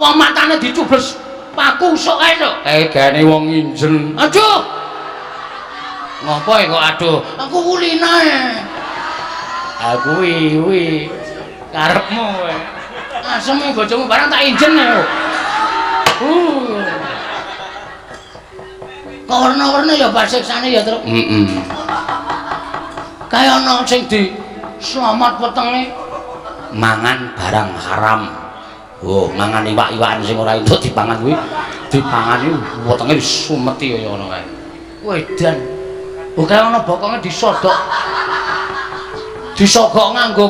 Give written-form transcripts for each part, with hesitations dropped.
Wong matane dicubles paku sok ae to. Kae wong injen. Aduh. Ngopo e kok aduh? Aku kulinae. Ah kuwi kuwi karepmu kowe. Aseme bojomu barang tak injen e. Kok werna-werna ya pasiksane ya, Truk. Heeh. Kae ana sing di slamet wetenge mangan barang haram. Oh, mangan iwak-iwakan sing ora entuk dipangan kuwi dipangani wetenge sumeti kaya ngono kae. Wedan. Oh, kae ana bokonge disodok. Disogok nganggo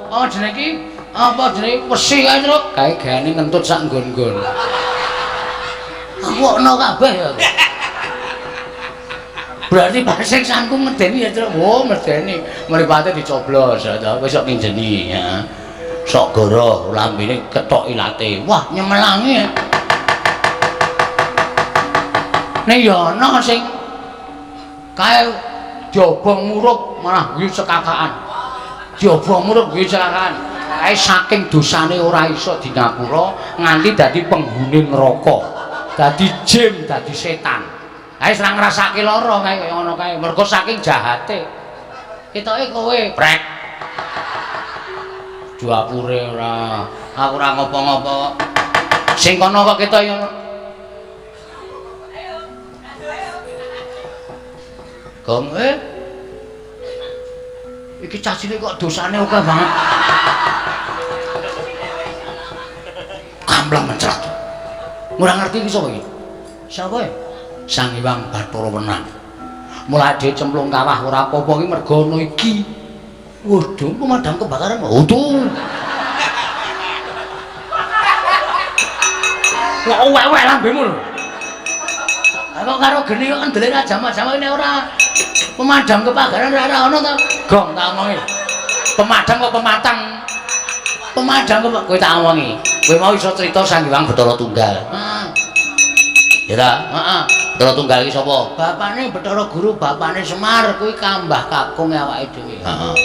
apa jenenge iki? Apa jenenge wesi kae, Truk? Kae gaene ngentut sak nggon-nggon. Aku ana kabeh ya. Berarti pasiksanku medeni ya, Truk. Oh, medeni. Mripate dicoblos ya ta, wis sok nginjeni ya. Sok goro lambene ketok ilate. Wah, nyemelangi. Nek ya ana sing kae diobong murup malah guyu cekakaan. Diobong murup guyu cekakaan. Kae saking dosane ora iso dingapura nganti dadi penghuni neraka. Dadi jin, dadi setan. Kae ora ngrasake lara kae kaya ngono kae, mergo saking jahate. Ketoke kowe prek. Duapure ora, aku ora ngopo-ngopo. Sing kono kok ketoke ngono. Gong iki cah cilik kok dosane akeh banget. Kamlang mencrat. Ora ngerti iki sapa iki? Sapa e? Sang Hyang Bathara Wenang. Mulai dhewe cemplung kawah ora apa-apa iki mergo ana iki. Waduh, pemadam kebakaran. Waduh. Kok weweh lambemu lho. Kok karo geni kok kendele ra jamak-jamak nek ora pemadam kebakaran ora ana to. Gong tak omongi. Pemadam kok pematang. Pemadam kok kowe tak omongi. Kowe mau iso crita Sang Hyang Bathara Tunggal. Heeh. Ya ta? Heeh. Bathara Tunggal iki sapa? Bapane Bathara Guru, bapane Semar kuwi kambah kakung awake dhewe. Heeh.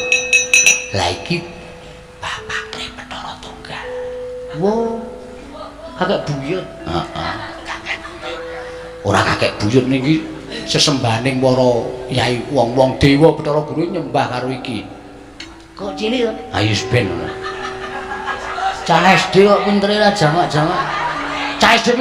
Lah iki bapake Bathara Tunggal. Wo. Kakek buyut. Heeh. Ora kakek buyut niki sesembahaning para yai wong-wong dewa Bathara Guru nyembah karo iki. Kok cilik to? Ayo ben ngono. Cah SD kok pintere ra jamak-jamak. Cah SD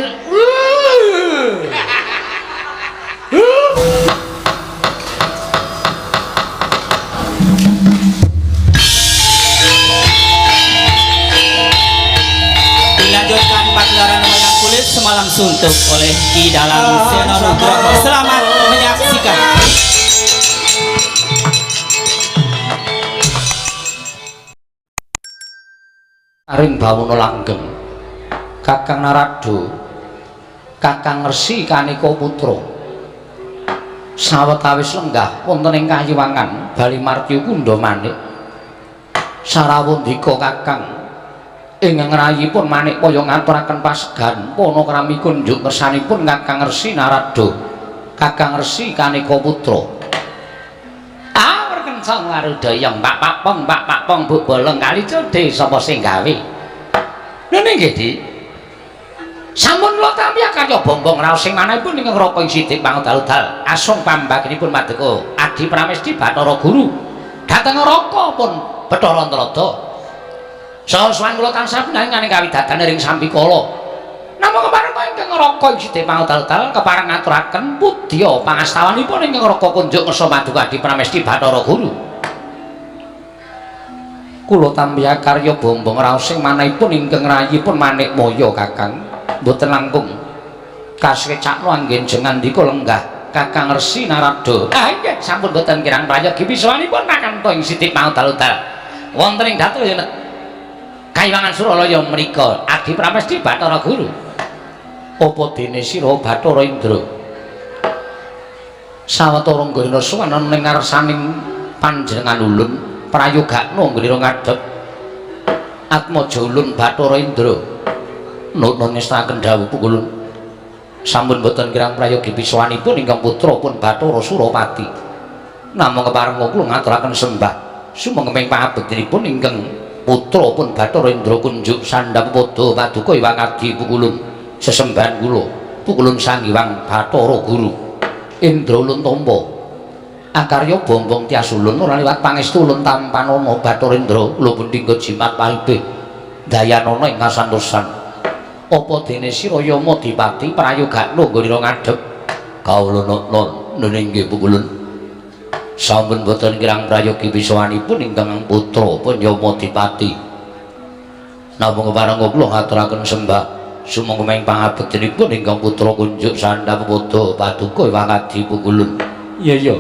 Dilanjutkan pagelaran wayang kulit semalam suntuk oleh Ki Dalang Seno Nugroho. Selamat menyaksikan. Aring bawono langgeng Kakang Narada, Kakang Resi Kanika Putra sawetawis lenggah wonten ing kayiwangan Bali Martya Kundha Manik sarawundika Kakang ing ngrayipun Manikmaya ngaturaken pasegan panakrami kunjuk kersanipun Kakang Resi Narada, Kakang Resi Kanika Putra. Awar kencang warudaya Mbak Pakpong, Mbak Pakpong Bu Bolong kali codhe sapa sing gawe. Ngene nggih, Dik. Sampun kula tampi karya bombong raos sing manahipun ingkang raka ing sidik pangudal-udal asung pambaginipun madeka Adi Pramesti Bathara Guru dhateng neraka pun Bathara Antarada. Saha sowan kula tansah pinangan kawidadan ring sambikala. Namung kepareng ingkang raka ing sidik pangudal-udal kepareng ngaturaken pudya pangastawanipun ingkang raka kunjuk ngersa maduka Adi Pramesti Bathara Guru. Kula tampi karya bombong raos sing manahipun ingkang rayipun Manikmaya Kakang mboten langkung kasrecakno anggen jengandika lenggah Kakang Resi Narada. Ah nggih sampun mboten kirang prayogi pisuwanipun kakanta ing sidik pangudal-udal wonten ing datul Kayiwangan Suralaya mriku Adi Pramesti Bathara Guru. Apa dene sira Bathara Indra sawetara nggone sowan ana ing ngarsaning panjenengan ulun prayogakno nggone ngadhep atmaja ulun Bathara Indra. Nuwun ngestaken dawuh ulun sampun boten kirang prayogi pisuwanipun ingkang putra pun Bathara Surapati. Namung kepareng kula ngaturaken sembah sumangga pangabektinipun ingkang putra pun Bathara Indra kunjuk sandhap padha paduka Hyang Adi Pukulun sesembahan kula Pukulun Sang Hyang Bathara Guru Indra ulun tampa akarya bombong tias ulun ora liwat pangestu ulun tampanana Bathara Indra kula pundhingga jimat paribeh dayanana ing kasantosan apa dene sira Yama Dipati prayogakno nggonira ngadhep kawula non nggih Pukulun sampun boten kirang prayogi pisawanipun ingkang putra pun Yama Dipati namung kepareng kula ngaturaken sembah sumangga ing pangabektinipun ingkang putra kunjuk sandhap padha paduka Hyang Adi Pukulun iya iya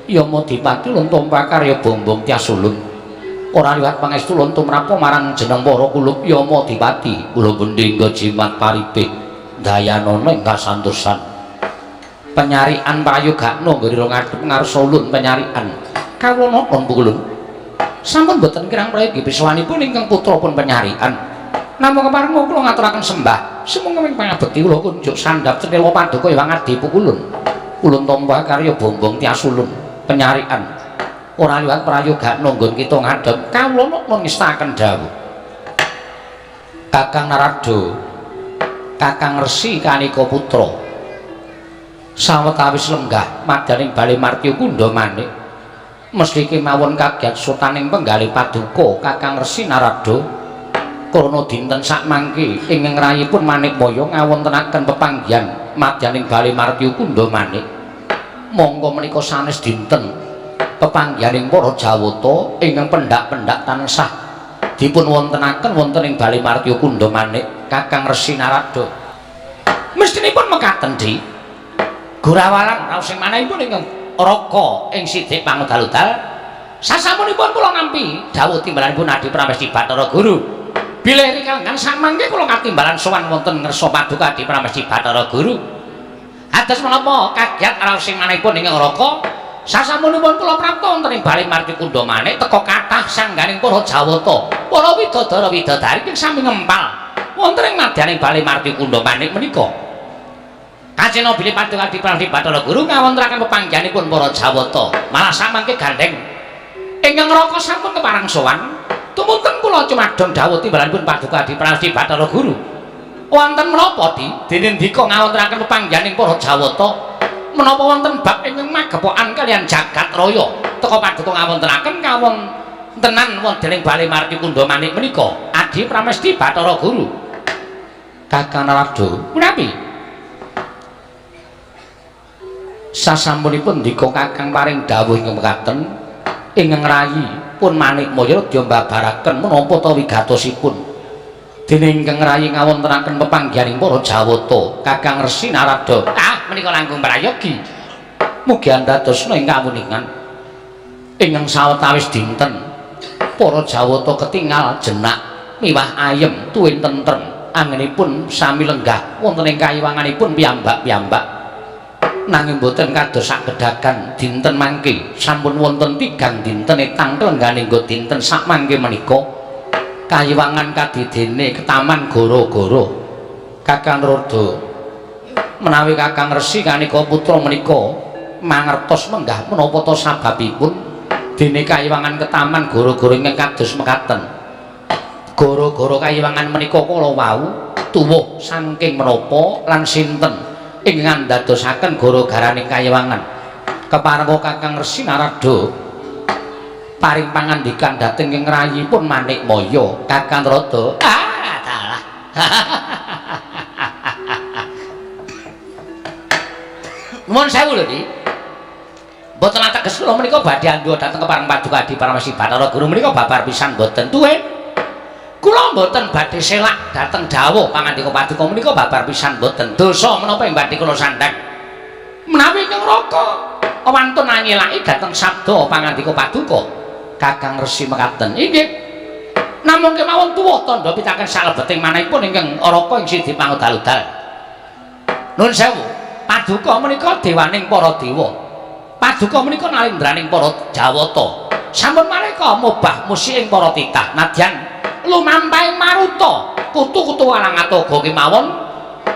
Yama Dipati ulun tampa karya bombong tias ulun ora liwat pangestu ulun tumrapa marang jeneng para kulup Yama Dipati kula pundhingga jimat paribeh dayanana ing kasantosan penyarian prayogakno nggonira ngadhep ngarsa ulun penyarian kawula napa Pukulun sampun boten kirang prayogi pisawanipun ingkang putra pun penyarian namung kepareng kula ngaturaken sembah sumangga ing pangabekti kula kunjuk sandhap cetela paduka Hyang Adi Pukulun ulun tampa karya bombong tias ulun penyarian ora liwat prayogakno nggon kita ngadhep kawula napa ngestaken dawuh Kakang Narada Kakang Resi Kanika Putra sawetawis lenggah madyaning bale Martya Kunda manik mesti kemawon kagiat sutaning penggalih paduka Kakang Resi Narada krana dinten sakmangke ingkang rayipun Manikmaya ngawontenaken pepanggihan madyaning bale Martya Kunda manik mongko menika sanes dinten pepanggihaning para Jawata ingkang pendak-pendak tansah dipun wontenaken wonten ing bale Martya Kunda manik Kakang Resi Narada mestinipun mekaten Dik Gurawalan raos sing manahipun ingkang raka ing sidik pangudal-udal sasampunipun kula nampi dawuh timbalanipun Adi Pramesti Bathara Guru bilih rikalengan samangke kula katimbalan sowan wonten ngarsa paduka Adi Pramesti Bathara Guru adas menapa kagiat raos sing manahipun ingkang raka sasampunipun kula prapta wonten ing bale Martya Kunda manik teka kathah sangganing para Jawata para widodara widodari ing sami ngempal wonten ing madyaning bale Martya Kunda manik menika kacena bilih paduka Adi Pramesti Bathara Guru ngawontenaken pepanggihanipun para Jawata malah samangke gandheng ingkang raka sampun kepareng sowan tumunten kula cumadong dawuh timbalanipun paduka Adi Pramesti Bathara Guru wonten menapa Di dene ndika ngawontenaken pepanggihaning para Jawata menapa wonten bab ingkang magepokan kaliyan jagat raya teka paduka ngawontenaken kawontenan wonten ing bale Martya Kunda manik menika Adi Pramesti Bathara Guru Kakang Narada menawi sasampunipun ndika Kakang paring dawuh ingkang mekaten ingkang rayi pun Manikmaya radya mbabaraken menapa ta wigatosipun dene ingkang rayi ngawontenaken pepanggihaning para Jawata Kakang Resi Narada ah menika langkung prayogi mugi andadosna ing kawuningan ingkang sawetawis dinten para Jawata ketingal jenak miwah ayem tuwin tentrem anggenipun sami lenggah wonten ing kayiwanganipun piyambak-piyambak nanging boten kados sakedhagan dinten mangke sampun wonten tigang dinten etang klenggane nggo dinten sakmangke menika kayiwangan kadidene ketaman goro-goro Kakang Narada menawi Kakang Resi Kanika Putra menika mangertos menggah menapa ta sababipun dene kayiwangan ketaman goro-goro ingkang kados mekaten goro-goro kayiwangan menika kala wau tuwuh saking menapa lan sinten ingkang ndadosaken gara-garaning kayiwangan keparenga Kakang Resi Narada paring pangandikan dhateng ing rayipun Manikmaya Kakang Narada ah dalah nuwun sewu lho Dik mboten ateges kula menika badhe andhuwa dhateng kepareng paduka Adi Pramesti Bathara Guru menika babar pisan mboten tuwin kula mboten badhe selak dhateng dawuh pangandika paduka menika babar pisan mboten dosa menapa ing badhe kula sandhang menawi ingkang raka wantun anyelaki dhateng sabda pangandika paduka Kakang Resi mekaten inggih namung kemawon tuwuh tandha pitaken salebeting manahipun ingkang raka ing sidi pangudal-udal nuwun sewu paduka menika dewaning para dewa paduka menika nalendraning para Jawata sampun maneka mobah musik ing para titah nadyan lumampahing maruta kutu-kutu walang atoga kemawon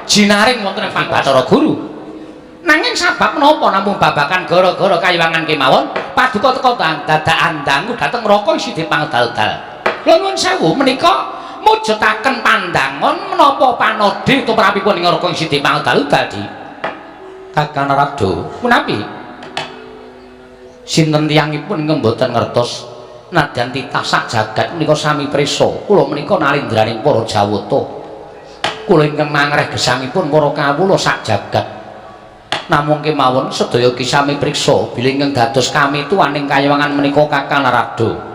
jinaring wonten ing Bathara Guru nanging sabab menapa namung babagan gara-gara kayiwangan kemawon paduka teka dadakan dangu dhateng neraka isi dipangdal-dal. Lho nuwun sewu menika mujudaken pandangon menapa panodhi tumrapipun ing Raka Sidi Pangdalu dadi Kakang Narada. Menawi sinten tiyangipun ingkang boten ngertos nadyan titah sak jagat menika sami prisa. Kula menika nalindraning para Jawata. Kula ingkang mangreh gesangipun para kawula sak jagat. Namung kemawon sedaya ki sami priksa bilih ingkang dados kami tuaning kayiwangan menika Kakang Narada.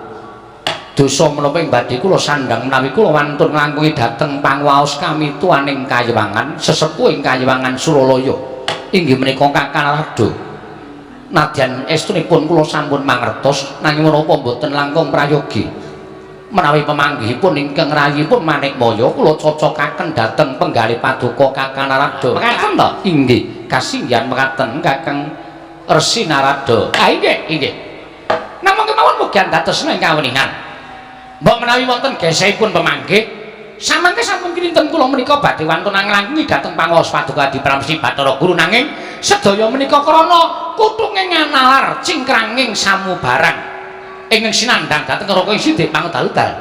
Dosa menapa ing badhe kula sandhang menawi kula wantun nglangkungi dhateng pangwaos kami tuaning kayiwangan sesepuh ing kayiwangan Suralaya inggih menika Kakang Narada. Nadyan estunipun kula sampun mangertos nanging menapa mboten langkung prayogi menawi pemanggihipun ingkang rayipun Manikmaya kula cocokaken dhateng penggalih paduka Kakang Narada. Mekaten to? Inggih, kasinggihan mekaten Kakang Resi Narada. Ah inggih, inggih. Namung kemawon mugi dados ing kawuningan. Mbok menawi wonten gesehipun pemanggih samangke sampun kinten kula menika badhe wantun nglangkungi dhateng pangaos paduka Adi Pramesti Bathara Guru nanging sedaya menika krana kutunge nganalar cingkranging samubarang ingkang sinandhang dhateng Raka Sidik Pangdaludal.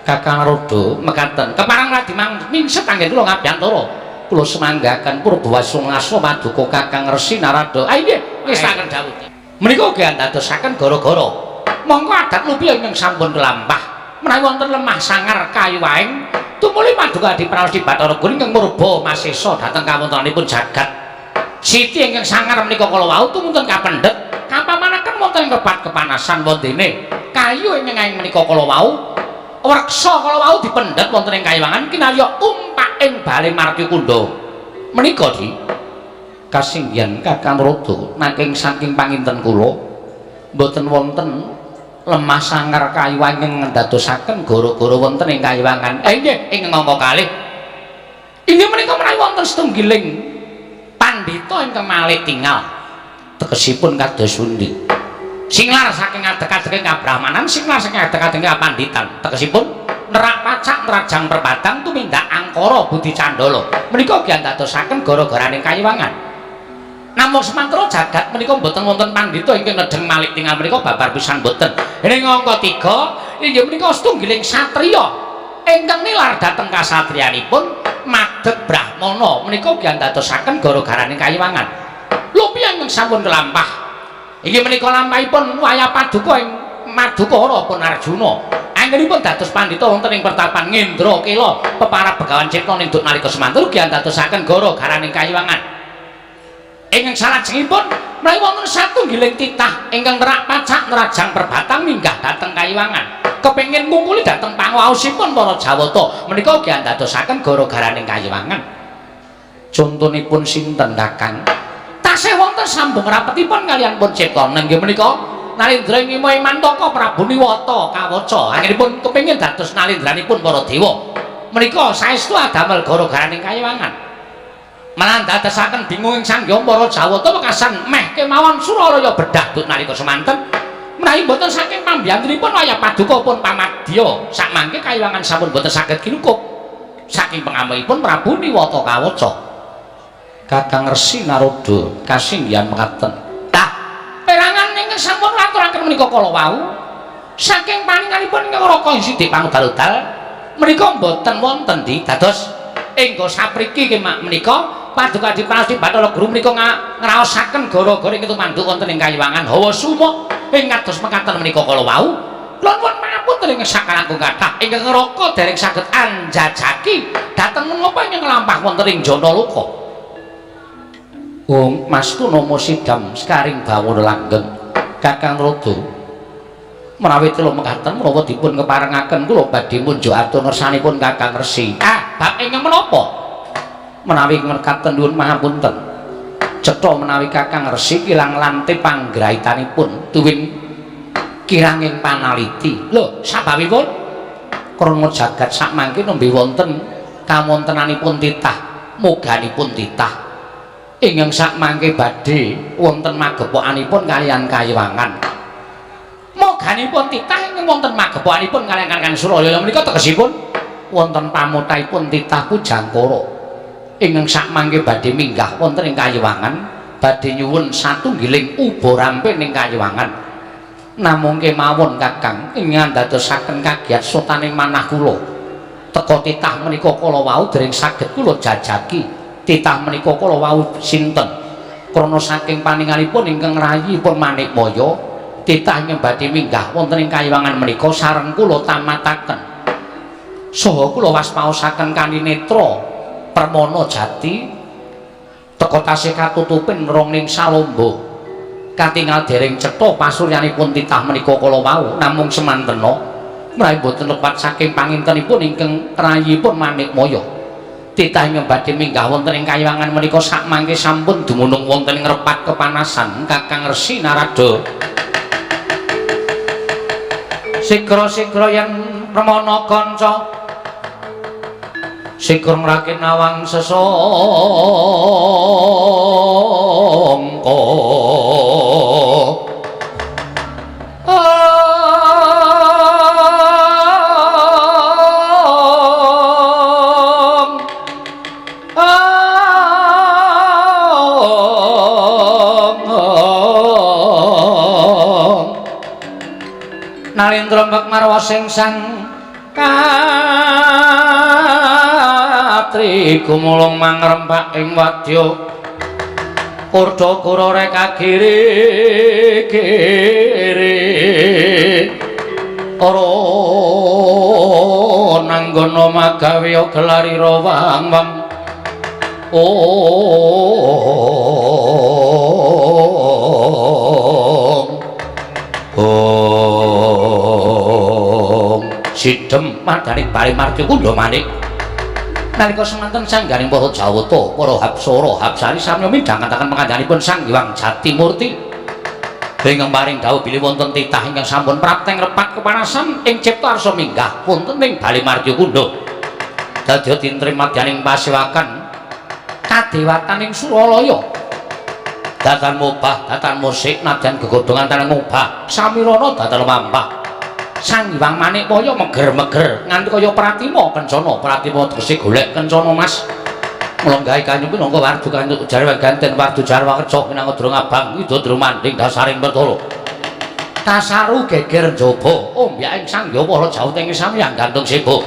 Kakang Narada mekaten kepareng radi mingset anggen kula ngabiyantara kula semanggaken purbawasung asma paduka Kakang Resi Narada. Ah inggih, ngestaken dawuh. Menika ugi andadosaken gara-gara mongko adat lupi ingkang sampun kelampah menawi wonten lemah sangar kayu waeng tumuli paduka Adi Pramesti Bathara Guru ingkang murba masesa dhateng kawontenanipun jagat. Siti ingkang sangar menika kala wau tumunten kapendhet kapamanaken wonten ing rebat kepanasan wondene kayu ingkang aeng menika kala wau wreksa kala wau dipendhet wonten ing kayiwangan kinarya umpak ing bale Martyakunda. Menika di kasinggihan Kakang Narada nanging saking panginten kula mboten wonten lemah sangar kayu ingkang ndadosaken gara-gara wonten ing kayiwangan. Inggih, ing angka kalih. Inggih menika menawi wonten setunggiling pandhita ingkang malih tingal. Tegesipun kados pundi? Singlar saking adeg-adege kabrahmanan, singlar saking adeg-adege kapanditan. Tegesipun nerak pacak nerajang perpadang tumindak angkara budi candala. Menika ugi ndadosaken gara-garaning kayiwangan. Namung semantra jagat menika mboten wonten pandhita ingkang nedheng malik tingal menika babar pisan mboten. Ing angka 3 inggih menika setunggiling satriya ingkang nilar dhateng kasatriyanipun madeg brahmana menika ugi ndadosaken gara-garaning kayiwangan. Lupi ingkang sampun kelampah. Inggih menika lampahipun wayah paduka ing Madukara pun Arjuna. Anggenipun dados pandhita wonten ing pertapan Ngendra Kela peparab Begawan Cipta ninduk nalika semanten ugi ndadosaken gara-garaning kayiwangan. Ingkang salajengipun menawi wonten satunggiling titah ingkang nerak pacak nerajang perbatang minggah dhateng kayiwangan kepengin ngungkuli dhateng panguwaosipun para Jawata menika ugi andadosaken gara-garaning kayiwangan. Contonipun sinten Kakang? Tasih wonten sambung rapetipun kaliyan pun Cipta inggih menika Nalindra ing Mantaka Prabu Niwata Kawaca anggenipun kepengin dados nalindranipun para dewa menika saestu adamel gara-garaning kayiwangan. Malah ndadosaken bingung ing sanghyang para Jawata wekasan meh kemawon Suralaya bedah dut nalika semanten menawi mboten saking pambiyantunipun wayah paduka pun pamadya sakmangke kayiwangan sampun mboten saged kinukup saking pengamukipun Prabu Niwata Kawaca. Kakang Resi Narada kasinggihan mekaten. Tah perangan ingkang sampun aturaken menika kala wau saking paningalipun ingkang Raka Sidik Pangdaludal menika mboten wonten di dados engga sapriki menika paduka Adi Pramesti Bathara Guru menika ngraosaken gara-gara ing tumanduk wonten ing kayiwangan hawa sumuk ing kados mekaten menika kala wau. Kula nuwun pangapunten ing sakalangkung kathah ingkang Raka dereng saged anjajaki dhateng menapa ingkang lampah wonten ing Janaloka. Wong Mas Tunama sidam sekaring bawana langgeng. Kakang Narada menawi kula mekaten menawa dipun keparengaken kula badhe munjuk atur ngersanipun Kakang Resi. Ah, bab ingkang menapa? Menawi mekaten nyuwun mahapunten. Cetha menawi Kakang Resi kirang lante panggraitanipun tuwin kiranging panaliti. Lho, sababipun krana jagat sakmangke nembe wonten kawontenanipun titah, moganipun titah. Ingkang sakmangke badhe wonten magepokanipun kaliyan kayiwangan. Moganipun titah ingkang wonten magepokanipun kaliyan Kakang Suralaya menika tegesipun wonten pamotahipun titah Pujangkara. Ingkang sakmangke badhe minggah wonten ing kayiwangan, badhe nyuwun satunggiling uba rampe ning kayiwangan. Namung kemawon Kakang ingkang dadosaken kagiat sotaning manah kula. Teka titah menika kala wau dereng saged kula jajaki. Titah menika kala wau sinten? Krana saking paningalipun ingkang rayipun Manikmaya, titah ingkang badhe minggah wonten ing kayiwangan menika sareng kula tamataken. Saha kula waspaosaken kanthi netra permana jati teka tasih katutupin rongning salomba. Katingal dereng cetha pasuryanipun titah menika kala wau namung semantena mrawi boten lepat saking pangintenipun ingkang rayipun Manikmaya. Titah ingkang badhe minggah wonten ing kayiwangan menika sakmangke sampun dumunung wonten ing repat kepanasan Kakang Resi Narada. Sigra-sigra yen remana kanca sigra ngraki nawang sesangka. Nalindra marwa sing sang katri gumulung mangrempak ing wadya kurda kura reka kiri kiri ora nanggono magawe gelarira wang wang ong sidem madaning bali marti kundha manik. Nalika semanten sangganing para Jawata, para Hapsara, Hapsari sami midhangetaken pangandhanipun Sang Hyang Jatimurti ingkang paring dawuh bilih wonten titah ingkang sampun prapteng repat kepanasan ing cipta arsa minggah wonten ing Bali Marti Kundha. Dadya tintrim madyaning pasewakan kadewataning Suralaya. Datan mubah, datan musik, nadyan gegodhongan tanah ngubah, samirana datan mampah. Sang Hyang Manikmaya meger-meger nganti kaya pratima kencana, pratima tegese golek kencana Mas. Mlenggahi kanyu pinangka wardu kanyu jarwa ganten wardu jarwa kerja pinangka drong abang ida dromanding dasaring pertara. Kasaru geger njaba ombyaking Sang Hyang para jawateng sami gantung sebo.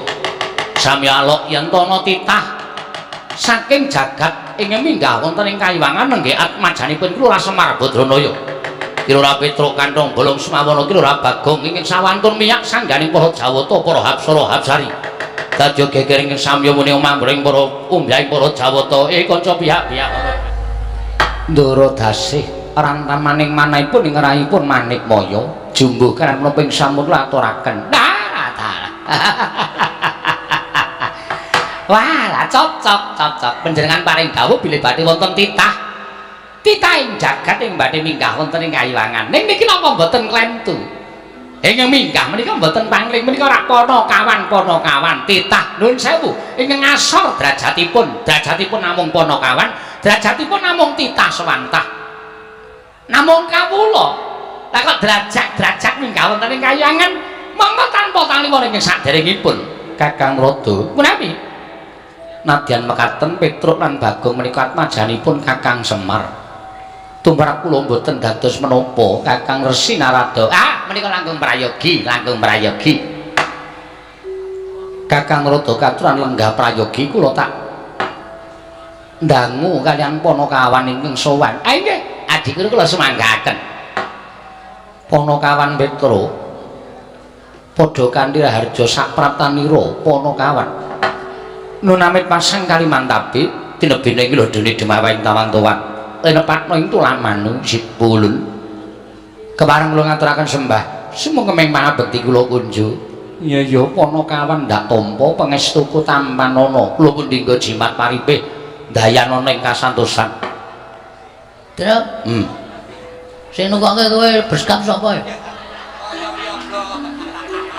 Sami alok yen ana titah saking jagat ing minggah wonten ing kayiwangan nenggih atmajanipun Ki Lurah Semar Badranaya. Ki Lurah Petruk Kanthong Bolong Sumawana Ki Lurah Bagong ingkang sawantun miyak sangganing para Jawata para Hapsara Hapsari. Dadya geger ingkang samya muni mamring para umbyahing para Jawata kanca pihak-pihak. Ndara dasih rantamaning manahipun ing rahipun Manikmaya jumbuh karan menapa ing sampun kula aturaken. Nah, dalah. Wah, lah cocok cocok panjenengan paring dawuh bilih badhe wonten titah. Titah ing jagat ing badhe minggah wonten ing kayiwangan. Ning niki napa mboten klentu? Ingkang minggah menika mboten pangling menika rak panakawan panakawan titah nuwun sewu ingkang ngasor derajatipun, derajatipun namung panakawan, derajatipun namung titah sewantah. Namung kawula. Lah kok derajat-derajat minggah wonten ing kayiwangan monggo tanpa taliwara ingkang saderengipun Kakang Rada. Menawi nadyan mekaten Petruk lan Bagong menika atmajanipun Kakang Semar. Tumrap kula mboten dados menapa Kakang Resi Narada. Ah, menika langkung prayogi, langkung prayogi. Kakang Rada katuran lenggah prayogi kula tak ndangu kaliyan panakawan ingkang sowan. Ah nggih, adhiku kula sumanggaken. Panakawan Petruk padha kanthi raharja sapraptanira panakawan. Nunamit pasang Kalimantabe tinebene iki lho dene demawaing tawang-tawang. Lenepatno ing tulamanu sipulun. Kepareng kula ngaturaken sembah sumangga pangabekti kula kunju. Iya ya panakawan ndak tampa pangestuku tampanana. Kula pundi nggo jimat paripih dayanana ing kasantosan. Truk. Sing nukokke kowe beskap sapa ya?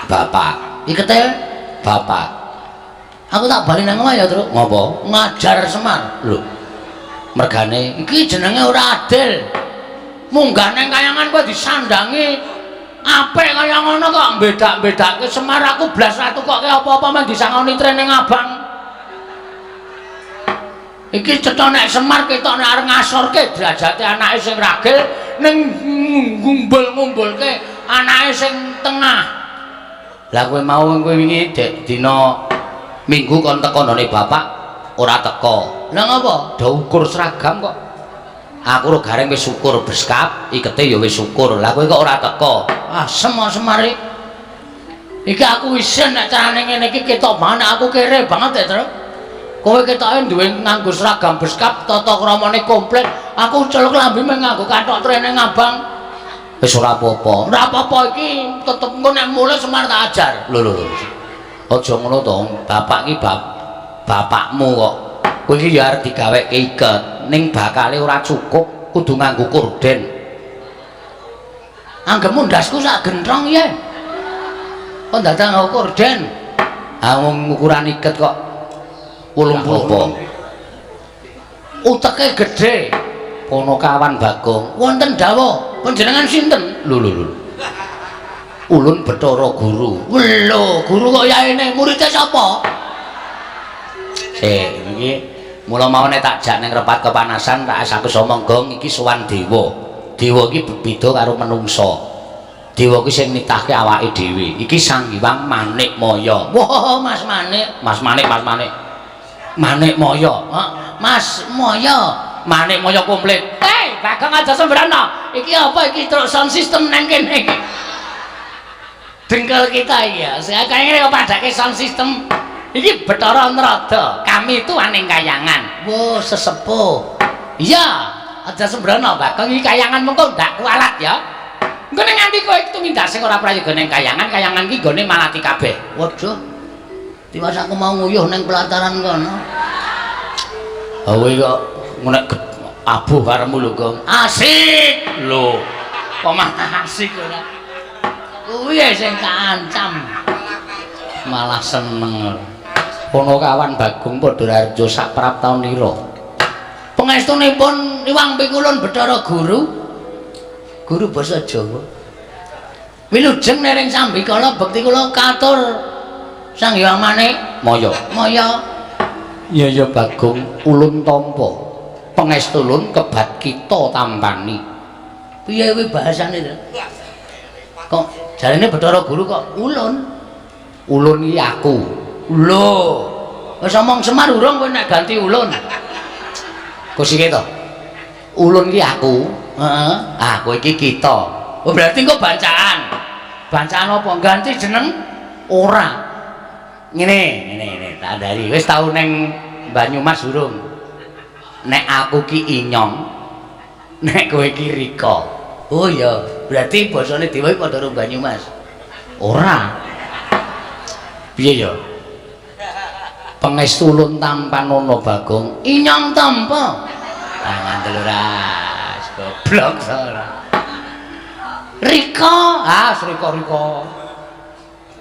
Bapak. Iketel? Bapak. Aku tak bali nang omah ya, Truk. Ngopo? Ngajar Semar. Lho. Mergane iki jenenge ora adil. Munggah nang kayangan kowe disandangi apik kaya ngono kok mbedak-mbedake Semar aku blas ra tukokke apa-apa men disangoni training abang. Iki cetha nek Semar ketok nek arep ngasorke derajate anake sing ragil ning ngumbul-ngumbulke Anake sing tengah. Lah kowe mau kowe wingi dek dina Minggu kon teko nggone bapak ora teko. Lah ngapa? Do ukur seragam kok. Aku ro gareng wis syukur beskap, ikete ya wis syukur. Lah kowe kok ora teko? Ah, semar-semare. Iki aku isin nek carane ngene iki ketok banget aku kere banget ya, Tru. Kowe ketoke duwe nganggo seragam beskap, tata kramane komplit. Aku celuk lambi mung nganggo kathok trene ngabang. Wis ora apa-apa. Ora apa-apa iki tetep engko nek mulih Semar tak ajar. Lho lho lho. Aja ngono to, bapak iki bapakmu kok. Kowe iki ya arep digaweke iket, ning bakale ora cukup, kudu nganggo korden. Anggepmu ndasku sak genthong ya. Kok dadak nganggo korden? Ha wong ukuran iket kok 80 apa? Uteke gedhe. Ponokawan Bagong. Wonten dawuh, panjenengan sinten? Lho lho lho. Ulun Bathara Guru. Lho, guru kok yaene muridé sapa? Sik, iki mula mau nek tak jak ning repat kepanasan tak aku omong gong iki sowan dewa. Dewa iki bebeda karo menungsa. Dewa iki sing nitahke awake dhewe. Iki Sang Hyang Manik Maya. Wah, Mas Manik, Mas Manik, Mas Manik. Manik Maya. Mas Maya. Manik Maya komplit. Hei, Bagong aja sembrono. Iki apa iki truk sound system nang kene iki? Dengkul kita iki ya. Saya kayaknya kok padake sound system. Iki Bathara Narada. Kami itu aning kayangan. Wah, sesepuh. Iya, aja sembrono Bagong iki kayangan mengko ndak kualat ya. Engko nek nganti kowe tumindak sing ora prayoga ning kayangan, kayangan iki nggone malati kabeh. Waduh. Tiwas aku mau nguyuh ning pelataran kono. Ha kowe kok nek abuh karepmu lho, Gong. Asik. Lho. Kok malah asik ora? Kuwi sing kaancam. Malah seneng. Ponokawan Bagong padha raharja sak praptaunira. Pangestunipun Iwang Pikulun Bathara Guru. Guru basa Jawa. Wilujeng nering sambikala bekti kula katur Sang Hyang Manik Maya. Maya. Iya ya Bagong, ulun tampa. Pangestu ulun kebat kita tampani. Piye kuwi bahasane to? Kok jarene Bathara Guru kok ulun? Ulun iki aku. Lho, wis omong Semar urung kowe nek ganti ulun. Kusike to? Ulun iki aku. Heeh. Ah, kowe iki kita. Oh, berarti engko bancaan. Bancaan apa? Ganti jeneng? Ora. Ngene, ngene, ngene, tak andani. Wis tau ning Banyumas urung? Nek aku ki Inyong, nek kowe ki Rika. Oh iya, berarti basane dewa iki padha karo Banyumas. Ora. Piye ya? Pangestu ulun tampanana Bagong. Inyong tampa. Ah, ngandel ora. Goblok ta ora. Rika, ah Rika Rika.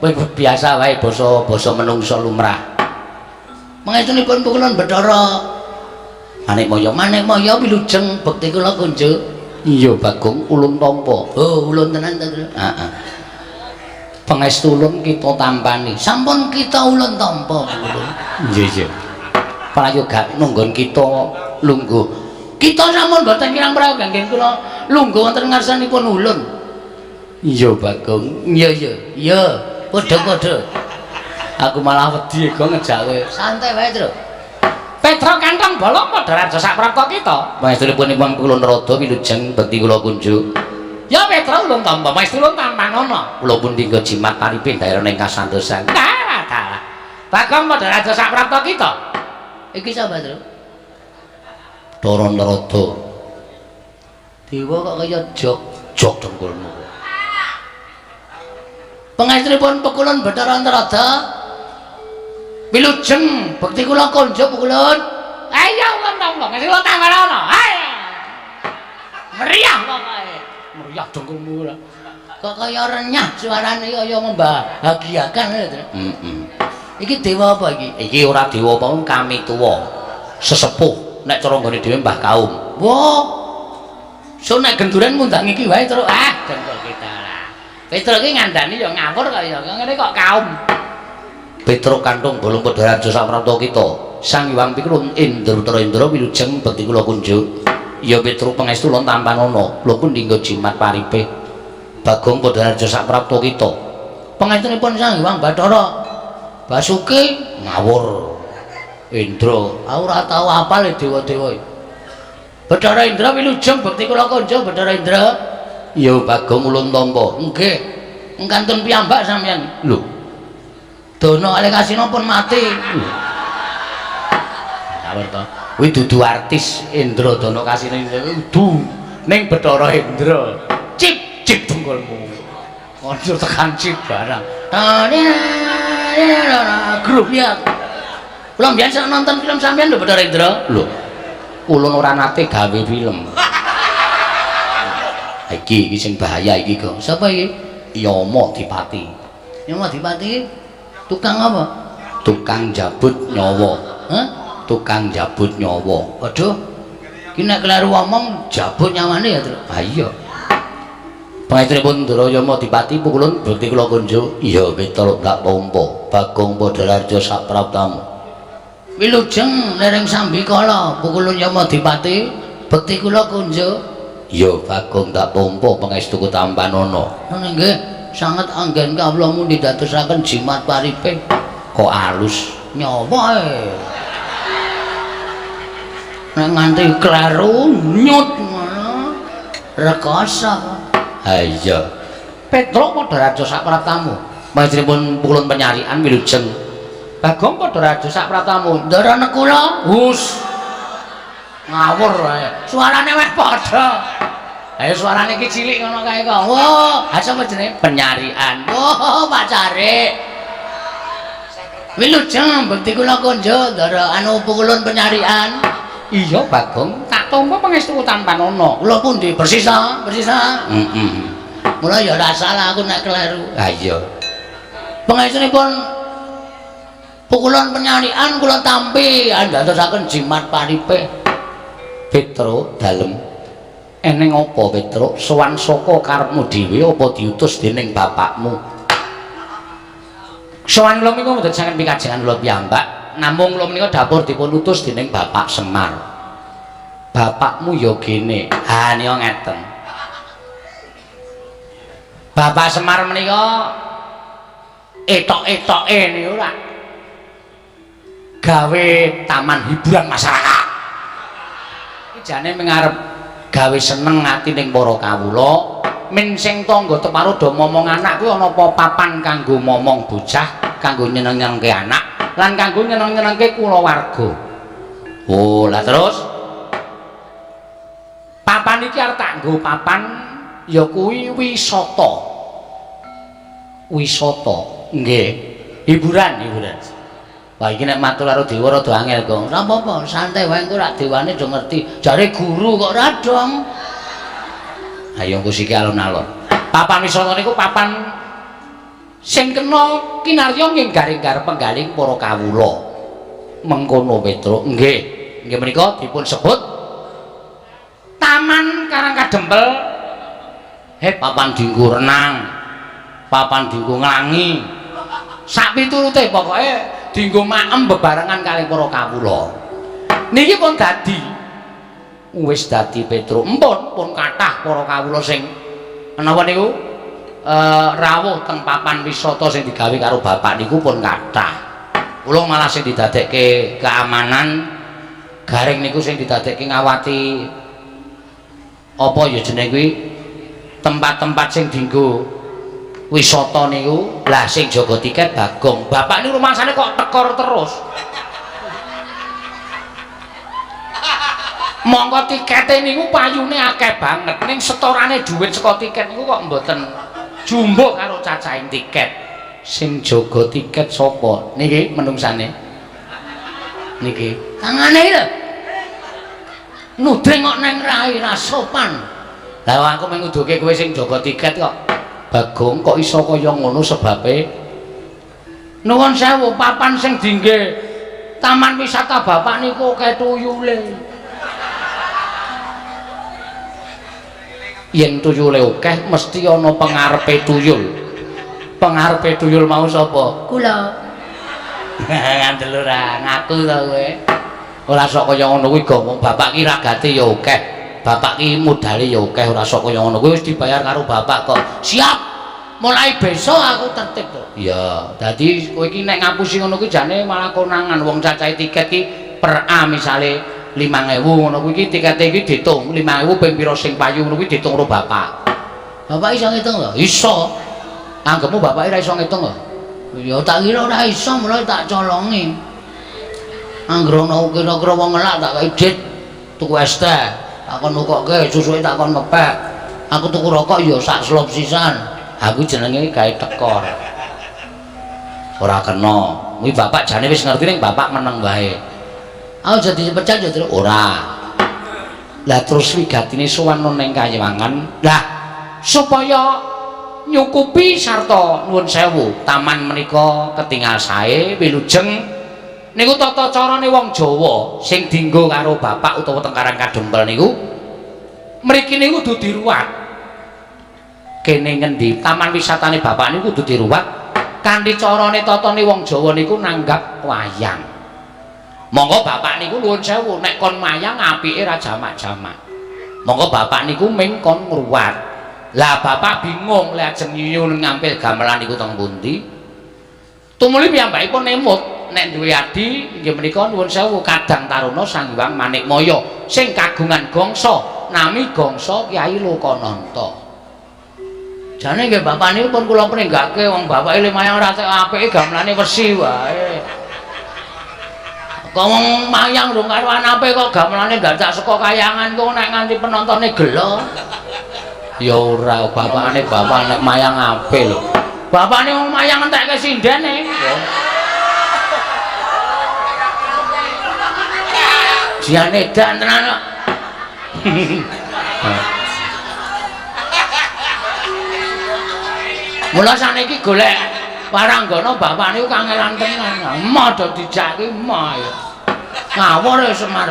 Kowe biasa wae basa-basa menungsa lumrah. Pangestunipun pukulun Bathara Manik Maya, Manik Maya wilujeng bekti kula kunjuk. Iya Bagong, ulun tampa. Oh, ulun tenan ta, Tru? Heeh. Pangestu ulun kita tampani. Sampun kita ulun tampa ulun. Iya iya. Prayoga nunggon kita lungguh. Kita sampun boten kirang prayoga nggih kula lungguh wonten ngarsanipun ulun. Iya Bagong. Iya iya. Iya, padha-padha. Aku malah wedi kok ngejak kowe. Santai wae, Tru. Petro kantong bolong padha raja sak prapta kita. Pangestunipun Imam kula Narada wilujeng bekti kula kunjuk. Ya Petro ulun tampa, pangestu ulun tampanana. Kula pun tinggal jimat paripe daerah ing kasantosan. Dalah dalah. Bagong padha raja sak prapta kita. Iki sapa, Tru? Bathara Narada. Dewa kok kaya jog jog dengkulmu. Pangestunipun pekulun Bathara Narada. Wilujeng bekti kula konjuk pekulun. Ayo ulun tampa, ngasih kula tampanana. Ayo. Meriah pokoke. Meriah dengkulmu ora. Kok kaya renyah suarane kaya membahagiakan lho, Tru. Heeh. Iki dewa apa iki? Iki ora dewa apa kami tuwa. Sesepuh nek cara nggone dhewe Mbah Kaum. Wah. So nek genduren ngundang iki wae terus ah dengkul kita lah. Petro iki ngandani ya ngawur kaya ngene kok kaum. Petro kantung bolong padha raja saprapta kita. Sang Hyang Pikulun Indra Utara Indra wilujeng bekti kula kunjuk. Ya Petro pangestu lan tampanana. Kula pun dinggo jimat paripe. Bagong Padaraja saprapta kita. Pangestunipun Sang Hyang Bathara Basuki ngawur. Indra, aku ora tau apal dewa-dewa. Bathara Indra wilujeng bekti kula konjo Bathara Indra. Iya Bagong ulun tampa. Nggih. Engkantun piyambak sampeyan. Lho. Dono kalih Kasina pun mati. Ngawur to. Kuwi dudu artis Indra Dono Kasina kudu ning Bathara Indra. Cip cip dengkulmu. Konco tekan cip barang. Grup ya. Kula mbiyen sak nonton film sampeyan lho Bathara Indra. Lho. Kula ora nate gawe film. Iki iki sing bahaya iki, Gong. Sapa iki? Yama Dipati. Yama Dipati tukang apa? Tukang jabut nyawa. Hah? Tukang jabut nyawa. Waduh. Iki nek kleru omong jabut nyawane ya, Tru. Ha iya. Pangestunipun Ndara Yama Dipati pukulun bekti kula kunjuk. Iya, Petruk tak tampa. Bagong Padaraja sapraptamu. Wilujeng lereng sambikala pukulun Yama Dipati bekti kula kunjuk. Iya, Bagong tak tampa pangestuku tampanana. Ngono nggih, sanget anggen kawula mundi dadosaken jimat paripe. Kok alus nyawa e. Nek nganti kleru nyut ngono rekoso. Ha iya. Petruk Padaraja sapraptamu. Panjenenganipun pukulun penyarian wilujeng. Bagong Padaraja sapraptamu. Ndara nekula. Hus. Ngawur wae. Suarane wis padha. Ayo suarane iki cilik ngono kae kok. Wah, ha sapa jenenge? Penyarian. Oh, Pak Carik. Wilujeng bekti kula konjo ndara anu pukulun penyarian. Iya, Bagong, tak tampa pangestu tampanana. Kula pundi? Persis ta? Persis ta? Heeh. Mula ya ora salah aku nek kleru. Ha iya. Pangestunipun pukulan penyarian kula tampi andadosaken jimat paripe. Petruk dalem. Eneng apa Petruk? Sowan saka karepmu dhewe apa diutus dening bapakmu? Sowan kula menika mboten saged pikajengan kula piyambak, namung kula menika dapur dipun utus dening Bapak Semar. Bapakmu ya gene. Ha nika ngeten. Bapak Semar menika etok-etoke niku ora gawe taman hiburan masyarakat. Iki jane mengarep gawe seneng ati ning para kawula, min sing tangga teparo do momong anak kuwi ana apa papan kanggo momong bocah, kanggo nyeneng-nyenengke anak lan kanggo nyeneng-nyenengke kulawarga. Oh, lah terus papan iki arep tak nggo papan ya kuwi wisata. Wisata. Nggih. Hiburan, hiburan. Wah, iki nek matur karo dewa rada angel, Gong. Ora apa-apa, santai wae engko rak dewane do ngerti. Jare guru kok ora dong. Ayo engko siki alon-alon. Papan wisata niku papan sing kena kinarya nginggar-inggar penggaling para kawula. Mengkono Petruk. Nggih. Nggih menika dipun sebut Taman Karang Kadempel. He papan dinggo renang, papan dinggo nglangi. Sak piturute pokoke dinggo maem bebarengan kalih para kawula. Niki pun dadi. Wis dadi Petruk. Empun pun kathah para kawula sing menapa niku rawuh teng papan wisata sing digawe karo bapak niku pun kathah. Kula malah sing didadekke keamanan garing niku sing didadekke ngawati apa ya jenenge kuwi tempat-tempat sing dinggo wisata niku. Lah sing jaga tiket Bagong. Bapak niku rumangsane kok tekor terus. Mongko tikete niku payune akeh banget ning setorane dhuwit saka tiket niku kok mboten jumbuh karo cacahing tiket. Sing jaga tiket sapa? Niki menungsane. Niki tangane lho. Nuding kok neng rai ra sopan. Lah aku mung nguduke kowe sing jaga tiket kok. Bagong kok iso kaya ngono sebabe? Nuwun sewu, papan sing dingge taman wisata bapak niku akeh tuyule. Yen tuyule akeh mesti ana pengarepe tuyul. Pengarepe tuyul mau sapa? Kula. Ngandel ora ngaku to kowe. Ora sok kaya ngono kuwi gong, wong bapak ki ragate ya akeh. Bapak ki modale ya akeh ora sok kaya ngono kuwi wis dibayar karo bapak kok. Siap. Mulai besok aku tertib to. Iya, dadi kowe iki nek ngapusi ngono kuwi jane malah konangan wong cacahe tiket ki per A misale 5.000 ngono kuwi iki tikete iki diitung 5.000 ping pira sing payu ngono kuwi diitung karo bapak. Bapak iso ngitung lho? Iso. Anggepmu bapak ora iso ngitung lho? Ya tak kira ora iso mulai tak colongi. Anggere ana kira-kira wong ngelak tak kei dit tuku es teh, tak kon nukokke susuke tak kon ngepek. Aku tuku rokok ya sak slop sisan. Aku jenenge gawe tekor. Ora kena. Kuwi bapak jane wis ngerti ning bapak meneng wae. Aku jadi dipecat ya terus ora. Lah terus wigatine sowan ning Kayewangan. Lah supaya nyukupi sarta nuwun sewu taman menika ketingal sae wilujeng niku tata carane wong Jawa sing dienggo karo bapak utawa teng Karang Kadempel niku mriki niku kudu diruwat. Kene ngendi taman wisatane bapak niku kudu diruwat kanthi carane tatane wong Jawa niku nanggap wayang. Monggo bapak niku nuwun sewu nek kon mayang apike ra jamak-jamak. Monggo bapak niku ming kon ngruwat. Lah bapak bingung lek ajeng nyuwun ngampil gamelan niku teng pundi. Tumuli piyambakipun emut nek duwe adi inggih menika nuwun sewu Kadang Taruna Sang Hyang Manikmaya sing kagungan gangsa nami gangsa Kyai Lokananta. Jane nggih bapak niku pun kula pringgake wong bapake mayang ora tek apike gamelane wesi wae. Kok wong mayang rung karuan apik kok gamelane dadak saka kayangan kok nek nganti penontone gelo. Ya ora bapakane bapak nek mayang apik lho. Bapakne wong mayang entekke sindene. Jiane edan tenan kok. Mula saniki golek waranggana bapak niku kangelan tenan. Emoh do dijak ki emoh ya. Ngawur ya Semar.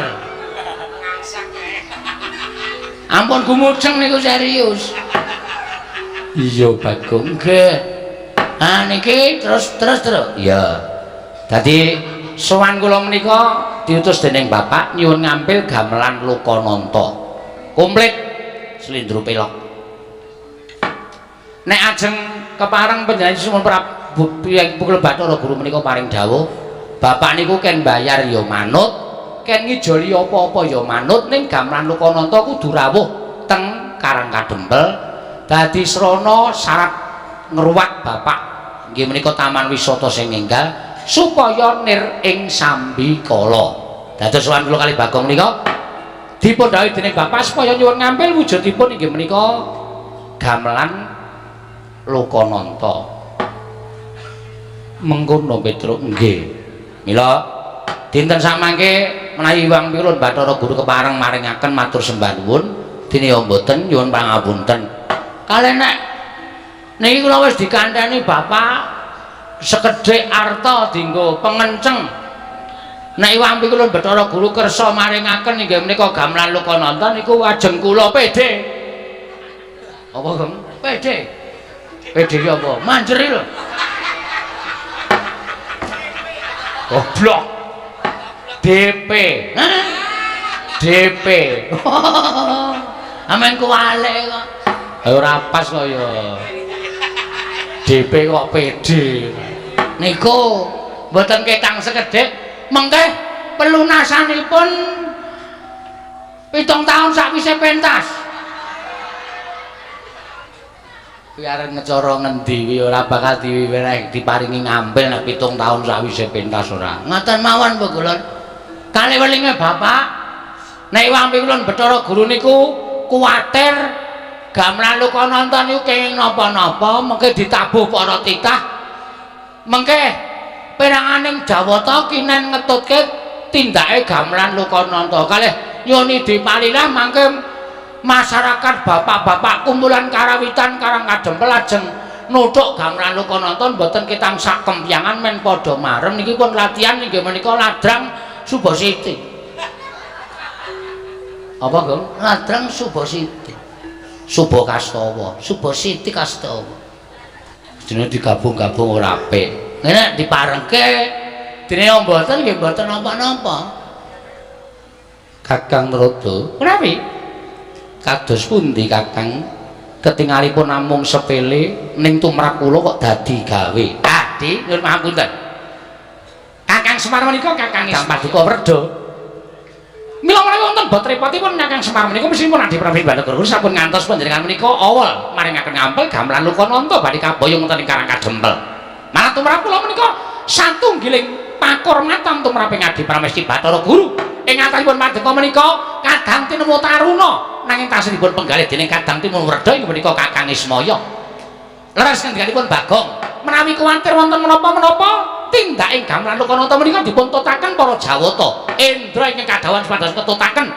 Ampun gumujeng niku serius. Iya Bagong. Nggih. Ah niki terus. Iya. Dadi sowan kula menika diutus dening bapak nyuwun ngampil gamelan Lokananta. Komplit slendro pelok. Nek ajeng kepareng panjenengan Sunan Prabu Piyang Bathara Guru menika paring dawuh, bapak niku ken bayar ya manut, ken ngijoli apa-apa ya manut, ning gamelan Lokananta kudu rawuh teng Karang Kadempel dadi srana syarat ngruwat bapak inggih menika taman wisata sing enggal supaya nir ing sambikala. Dados sowan kula kali Bagong menika dipun dawuhi dening bapak supaya nyuwun ngampil wujudipun inggih menika gamelan Lokananta. Mengkono Petruk nggih. Mila dinten samangke menawi Hyang Pilun Bathara Guru kepareng maringaken matur sembah nuwun dene ya mboten nyuwun pangapunten. Kalih nek niki kula wis dikandhani bapak sekedhik arta dienggo pengenceng. Nek Hyang Pilun Bathara Guru kersa maringaken inggih menika gamelan Lokananta niku ajeng kula PD. Apa, Geng? PD. PD ki apa? Manjeri lho. Goblok. DP. Hah? DP. Amen kuwalik kok. Ora pas kok ya. DP kok PD. Niku mboten ketang sekedhik mengke pelunasanipun 7 tahun sakwise pentas. Kuwi arep ngecara ngendi kuwi ora bakal diwenehi diparingi ngambil nek 7 tahun sakwise pentas ora. Ngoten mawon Bu Gulun. Kalih welinge bapak nek Hyang Pilun Bathara Guru niku kuwatir gamelan Lokananta niku kenging napa-napa mengke ditabuh para titah mengke peranganing Jawata kinen ngetutke tindake gamelan Lokananta. Kalih nyuwun dipalilah mangke masyarakat bapak-bapak kumpulan karawitan Karang Kadempel ajeng nuthuk gamelan Lokananta mboten ketang sak kempyangan men padha marem niki pun latihan inggih menika ladrang Subasiti. Apa, Gong? Ladrang Subasiti. Subakastawa, Subasiti Kastawa. Jenenge digabung-gabung ora apik. Ngene diparengke dene mboten nggih mboten napa-napa. Kakang Narada, kenawi? Kados pundi Kakang? Ketingalipun namung sepele ning tumrap kula kok dadi gawe. Adi, nyuwun pangapunten. Kakang Semar menika Kakang Paduka Werda. Mila menawi wonten bot repotipun Kakang Semar menika mesthipun Adi Prabu Bathara Guru sampun ngantos panjenengan menika awal maringaken ngampel gamelan Lokananta badhe kaboyong wonten ing Karang Kadempel. Malah tumrap kula menika satunggiling pakurmatan tumraping Adi Pramesti Bathara Guru. Ing atasipun paduka menika kadang tinemu taruna nanging tasih dipun penggalih dening kadang timun werda inggih menika Kakang Ismaya. Leres ngendikanipun Bagong, menawi kuwatir wonten menapa-menapa tindak ing gamelan Lokananta menika dipun tutaken para Jawata. Indra ingkang kadhawuhan supados ketutaken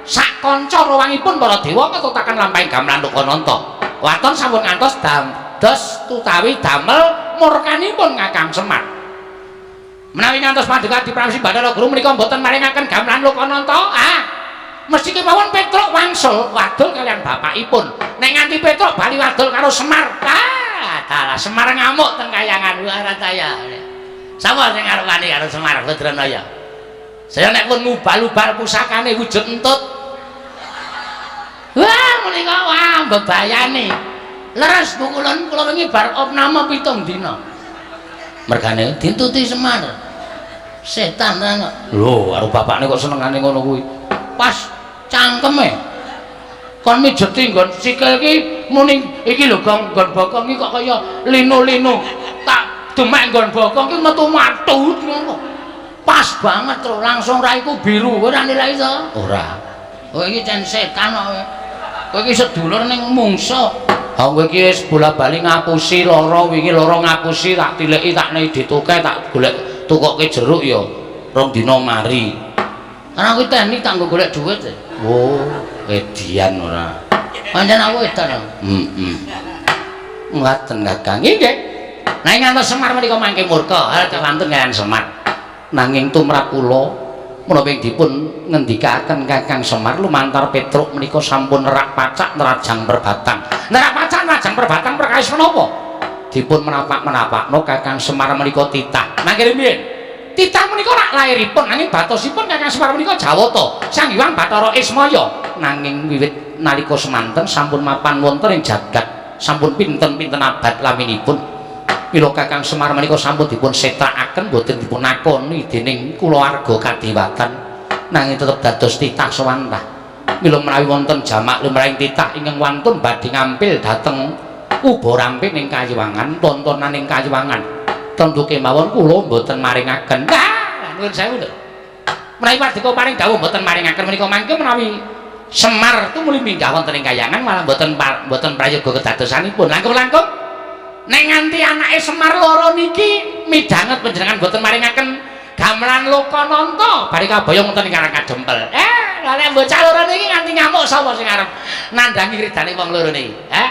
sak kanca rawangipun para dewa ketutaken lampahing gamelan Lokananta. Waton sampun ngantos dados utawi damel murkanipun Kakang Semar. Menawi ngantos paduka Adi Pramesti Bathara Guru menika mboten maringaken gamelan Lokananta, mesti kemawon Petruk wangsul wadul kalian bapakipun. Nek nganti Petruk bali wadul karo Semar, dalah Semar ngamuk teng kayangan ora saya. Sapa sing arep wani karo Semar Badranaya? Saya nek pun ngubal-ubal pusakane wujud entut. Wah, menika wah bebayane. Leres Bu kulon kula wingi bar opname 7 dina. Mergane dintuti Semar. Setan tenan kok. Lho, karo bapakne kok senengane ngono kuwi. Pas cangkeme. Kon mijeti nggon sikil iki muni iki lho Gong, nggon bokong iki kok kaya linu-linu. Tak demek nggon bokong iki metu matut ngono. Pas banget lho, langsung raiku biru. Kowe ora nilai to? Ora. Kowe iki cen setan kok. Kowe iki sedulur ning mungsuh. Ha kowe iki wis bola-bali ngapusi lara wingi lara ngapusi tak tileki tak nei dituke tak golek tukoke jeruk ya rong dina mari. Karena aku teknik tak nggo golek duit. Oh, edian ora. Pancen aku edan. Heeh. Ngaten Kakang. Nggih. Nah ngantos Semar menika mangke murka, ha wonten kaliyan Semar. Nanging tumrap kula menapa dipun ngendikaken Kakang Semar lumantar Petruk menika sampun nerak pacak nerajang perbatang. Nerak pacak nerajang perbatang perkawis menapa? Dipun menapak-menapakno Kakang Semar menika titah. Mangke riyin. Titah menika rak lairipun nanging batosipun Kakang Semar menika Jawata, Sang Hyang Bathara Ismaya. Nanging wiwit nalika semanten sampun mapan wonten ing jagat, sampun pinten-pinten abad laminipun. Mila Kakang Semar menika sampun dipun setrakaken boten dipun akoni dening kulawarga kadewatan nanging tetep dados titah sewantah. Mila menawi wonten jamak lumrahing titah ingkang wantun badhe ngampil dhateng uba rampit ing Kayiwangan, tontonan ing Kayiwangan. Tentu kemawon kula mboten maringaken. Ah, nuwun sewu lho. Menawi paduka paring dawuh mboten maringaken menika mangke menawi Semar tumuli minggah wonten ing kayangan malah mboten mboten prayoga kedadosanipun. Langkung-langkung nek nganti anake Semar loro niki midhanget panjenengan mboten maringaken gamelan Lokananta bari kaboyong wonten ing Karang Kadempel. Lha nek bocah loro niki nganti ngamuk sapa sing arep nandhangi ridane wong loro niki? Hah?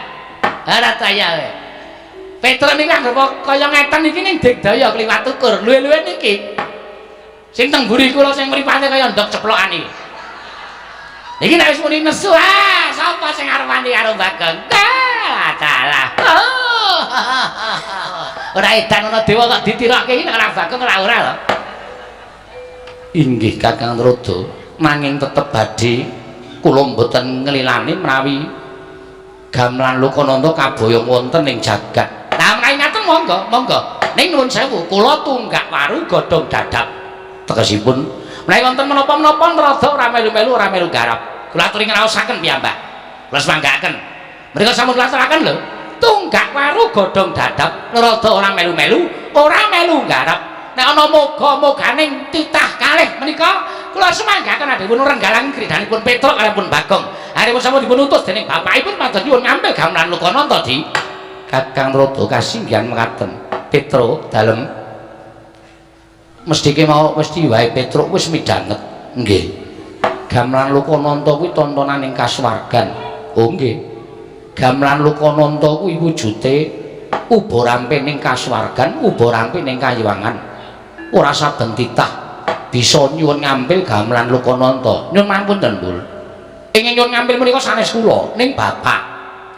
Ora taya kowe. Petruk niki anggere kaya ngeten iki ning digdaya kliwat ukur. Luwe-luwe niki. Sing teng mburi kula sing mripate kaya ndok ceplokan iki. Iki nek wis muni nesu, ah, sapa sing arep wani karo Bagong? Ah, dalah. Oh. Ora edan ana dewa kok ditirokke iki nek ora Bagong ora ora lho. Inggih Kakang Trada, nanging tetep badhe kula mboten nglilani menawi gamelan Lokananta kaboyong wonten ing jagat. Lah menawi ngaten monggo, monggo. Ning nuwun sewu, kula tunggak waru godhong dadap. Tegesipun menawi wonten menapa-menapa rada ora melu-melu ora melu garap. Kula aturi ngraosaken piyambak. Kula semanggaken. Mriko sampun kula aturaken lho. Tunggak waru godhong dadap, rada ora melu-melu, ora melu garap. Nek ana moga-moganing titah kalih menika kula semanggaken adhewun renggalang kridanipun Petruk kaliyan Bagong. Aripun sampun dipun utus dening bapakipun pados nyuwun ngampil gamelan Lokananta di Kakang Trada kasinggihan mekaten. Petruk dalem mestike mau mesti wae Petruk wis midhanget. Nggih. Gamelan Lokananta kuwi tontonan ing kasuwargan. Oh nggih. Gamelan Lokananta kuwi wujude uba rampe ning kasuwargan, uba rampe ning kayiwangan. Ora saben titah bisa nyuwun ngampil gamelan Lokananta. Nyuwun manpunten, Bul. Ingkang nyuwun ngampil menika sanes kula, ning bapak.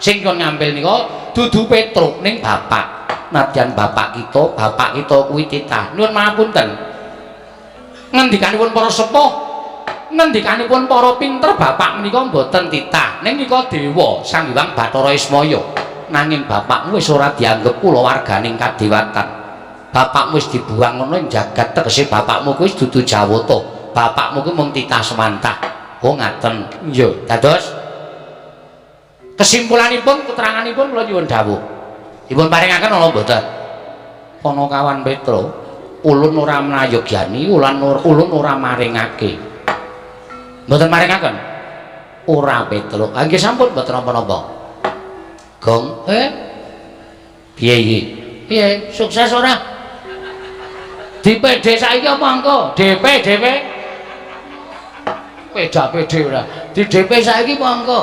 Sing nyuwun ngampil nika dudu Petruk ning bapak. Nadyan bapak kita kuwi titah. Nyuwun manpunten. Ngendikanipun para sepuh Ngendikanipun para pinter bapak menika mboten titah. Ning nika dewa Sang Hyang Bathara Ismaya. Nanging bapakmu wis ora dianggep kulawarganing kadewatan. Bapakmu wis dibuang ngono ing jagat, tegese bapakmu kuwi wis dudu Jawata. Bapakmu kuwi mung titah semantah. Oh ngaten. Iya, dados kesimpulanipun keteranganipun kula nyuwun dawuh. Dipun paringaken ana mboten? Panakawan Petra, ulun ora mrayogyani, ulun ora maringake. Mboten maringaken? Ora Petra. Ha nggih sampun mboten napa-napa. Gong, piye iki? Piye? Sukses ora? Di PD saiki apa engko? DP, DP. Peda PD ora. Di DP saiki apa engko?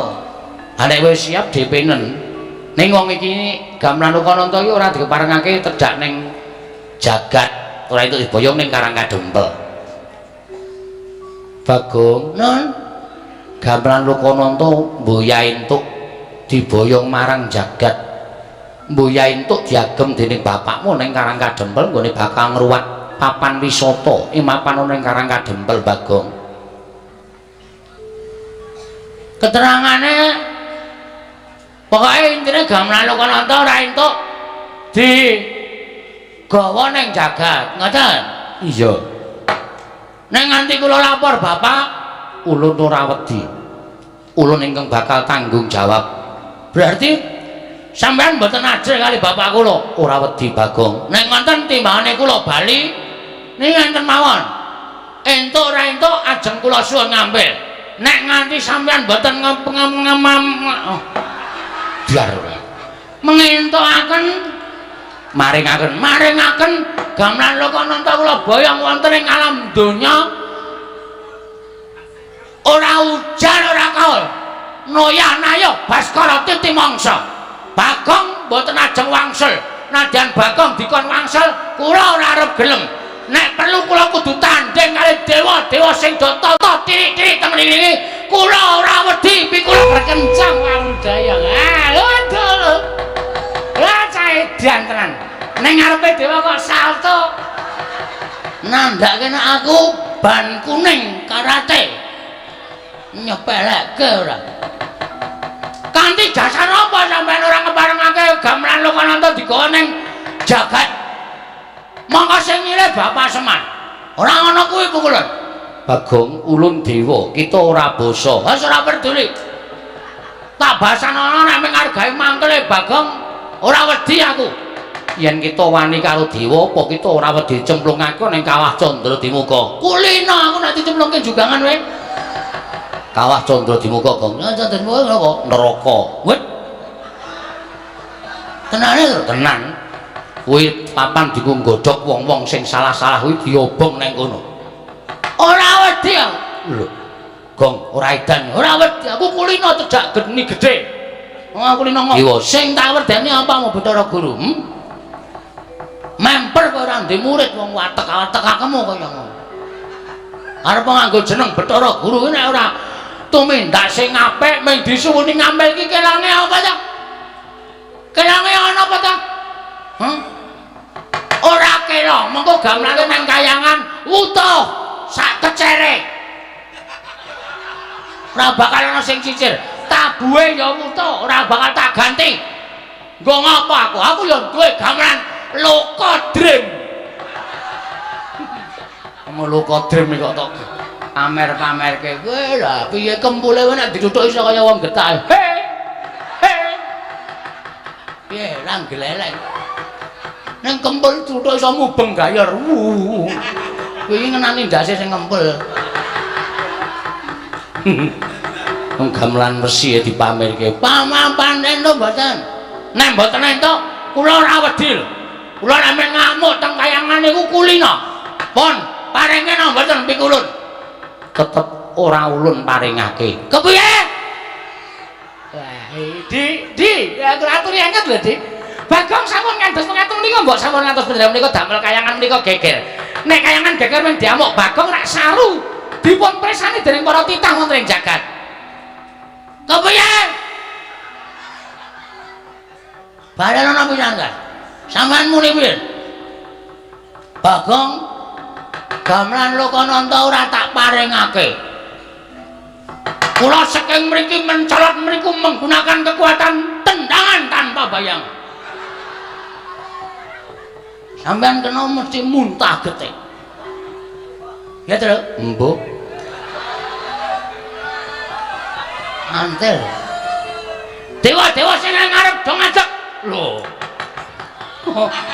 Ha nek wis siap DP-nen. Ning wong iki gamelan Lokananta iki ora dikeparengake tedhak ning jagat, ora entuk diboyong ning Karang Kadempel. Bagong, non. Gamelan Lokananta mboya entuk diboyong marang jagat. Mboya entuk diagem dening bapakmu ning Karang Kadempel nggone bakal ngruwat papan wisata ing mapan ana ing Karang Kadempel, Bagong. Keterangane pokoke intine gamelan Lokananta ora entuk di gawa ning jagat, ngoten? Iya. Nek nganti kula lapor bapak, ulun ora wedi. Ulun ingkang bakal tanggung jawab. Berarti sampean mboten ajrih kali bapak kula? Ora wedi, Bagong. Nek ngoten timbangane kula bali niki ngenten mawon. Entuk ora entuk ajeng kula suwun ngambil. Nek nganti sampean mboten ngem biar ora. Mengentukaken maringaken maringaken gamelan Lokananta kula boyong wonten ing alam donya ora ujan ora kaul. Noya nayo Baskara titi mangsa. Bagong mboten ajeng wangsul. Nadyan Bagong dikon wangsul, kula ora arep gelem. Nek perlu kula kudu tandhing kali dewa-dewa sing do tata tirik-tirik teng mriki. Kula ora wedi, pikula berkencang warudaya. Ah, lho lho. Lah cah edan tenan. Ning ngarepe dewa kok salto. Nandhake nek aku ban kuning karate. Nyepelekke ora. Kanthi dasar apa sampean ora ngeparengake gamelan Lokananta digawa ning jagat? Mongko sing nyilih Bapak Semar. Ora ngono kuwi pukulan. Bagong, ulun dewa, kita ora basa. Wis ora peduli. Tak basanono nek mung mangkele Bagong ora wedi aku. Yen kita wani karo dewa, apa kita ora wedi cemplungake ning Kawah Candra Dimuka? Kulino aku nek dicemplungke jugangan kowe. Kawah Candra Dimuka, Gong. Candra Dimuka napa? Neraka. Wit. Tenane lho, tenan. Kuwi papan dienggo nggodhog wong-wong sing salah-salah kuwi diobong nang kono. Ora wedi aku. Lho. Gong, ora edan. Ora wedi. Aku kulino cedhak geni gedhe. Wong aku kulino ngomong. Sing tak werdeni apa mau Bathara Guru? Memper kowe ora ndek murid wong watek-watekakemu kaya ngono. Arep nganggo jeneng Bathara Guru kuwi nek ora tumindak sing apik mung disuwuni ngambil iki kelange apa ta? Kelange ana apa ta? Ora kela, mengko gamelane nang kayangan utuh sak kecere. Ora bakal ana sing cicir. Tabuhe ya utuh, ora bakal tak ganti. Nggo ngapa aku? Aku ya duwe gamelan Loka Dream. Kamu Loka Dream kok tok pamer-pamerke kowe lah piye kempule kowe nek dituthuk iso kaya wong getak. He. He. Piye lang gleleng. Ning kempul tuthuk iso mubeng gayor. Kuwi ngenani ndase sing ngempul. Wong gamelan resi dipamerke. Pamapan entuk mboten? Nek mboten entuk, kula ora wedi lho. Kula nek ngamuk teng kayangan niku kulino. Pun paringe napa mboten pikulun? Tetep ora ulun paringake. Kepiye? Wah, di, aku aturi angkat lho, Di. Bagong sampun ngantos pengatur menika mbok sampun ngantos panjenengan menika damel kayangan menika geger. Nek kayangan geger mung diamuk Bagong rak saru. Dipun presani dening para titah wonten ing jagat. Kepiye? Bareng ana pisan kan? Sampeyan muni piye? Bagong gamelan Lokananta ora tak paringake. Kula saking mriki mencolot mriku menggunakan kekuatan tendangan tanpa bayang. Sampeyan kena mesti muntah getih. Ya, Truk? Mbuh. Antel. Dewa-dewa sing nang ngarep do ngadeg. Lho.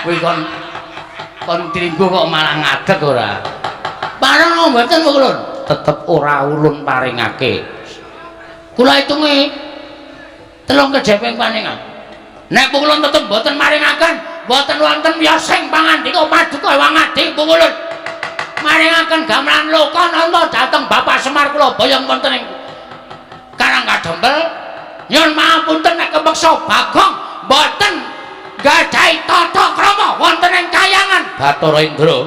Kuwi kon tringgo kok malah ngadeg ora? Pareng mboten kula. Tetep ora ulun paringake. Kula hitungi telung kejeping paningan. Nek kula tetep mboten maringaken, mboten wonten wiyosing pangandika paduka Hyang Adi kula. Maringaken gamelan Lokananta dhateng Bapak Semar kula boyong wonten ing Karang Kadempel. Nyuwun pangapunten nek kepeksa Bagong mboten gadhahi tata krama wonten ing kayangan Bathara Indra.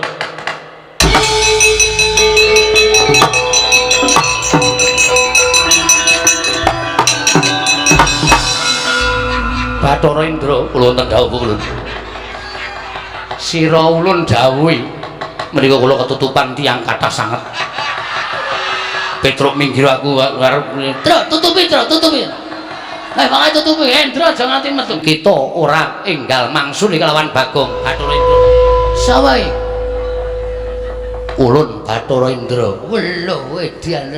Bathara Indra kula wonten dawuh kula. Sira ulun dawuhi menika kula ketutupan tiyang kathah sanget. Petruk minggir aku arep Truk tutupi, Truk tutupi. Pokoke tutupi Indra aja nganti metu. Kita ora enggal mangsuli kelawan Bagong Bathara Indra. Sapa iki? Ulun Bathara Indra. Lho edian.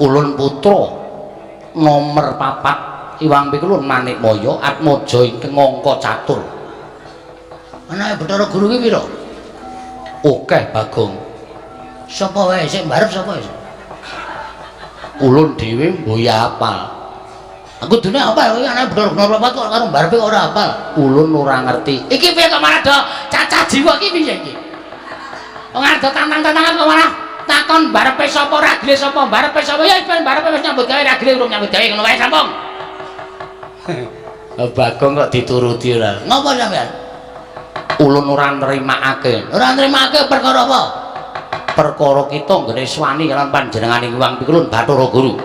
Ulun putra nomor 4 Iwang Pikulun Manikmaya Atmaja ingkang angka catur. Anake Bathara Guru ki pira? Akeh Bagong. Sapa wae sing mbarep sapa wis? Ulun dhewe mboya apal. Aku dene apal kowe anake Bathara Guru papat kok karo mbarepe ora apal. Ulun ora ngerti. Iki piye kok malah do cacah jiwa iki piye iki? Wong arep tantang-tantangan kok malah takon mbarepe sapa ragile sapa mbarepe sapa ya ben mbarepe wis nyambut gawe ragile urung nyambut gawe ngono wae sampung. Bagong kok dituruti ora? Ngopo sampean? Ulun ora nrimakake. Ora nrimakake perkara apa? Perkara kita nggene swani kalawan panjenengane Hyang Pikulun Bathara Guru.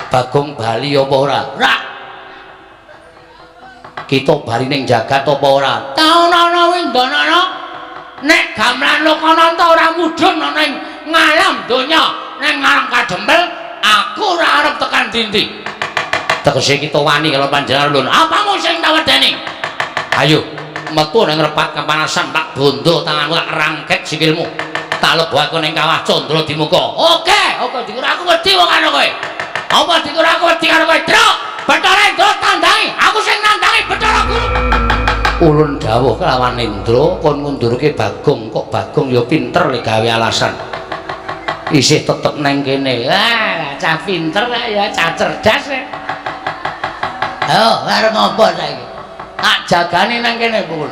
Bagong bali apa ora? Ora. Kita bali ning jagat apa ora? Taun ana windanana nek gamelan Lokananta ora mudhun ana ing ngalam donya ning Karang Kadempel, aku ora arep tekan dindi. Tegese kita wani karo panjenengan ulun. Apamu sing tak wedeni? Ayo metu ning repat kepanasan tak bondo tanganmu tak rangket sikilmu. Tak lebokake ning kawah Candra Dimuka. Oke, oke dikira aku wedi wong karo kowe. Apa dikira aku wedi karo kowe? Truk, Bathara Indra tandangi, aku sing nandangi Bathara Guru. Ulun dawuh kelawan Indra kon ngundurke Bagong, kok Bagong ya pinter le gawe alasan. Isih tetep neng kene. Wah, cah pinter ya, cah cerdas ya. Ayo, arep ngopo saiki? Tak jagani nang kene, Pul.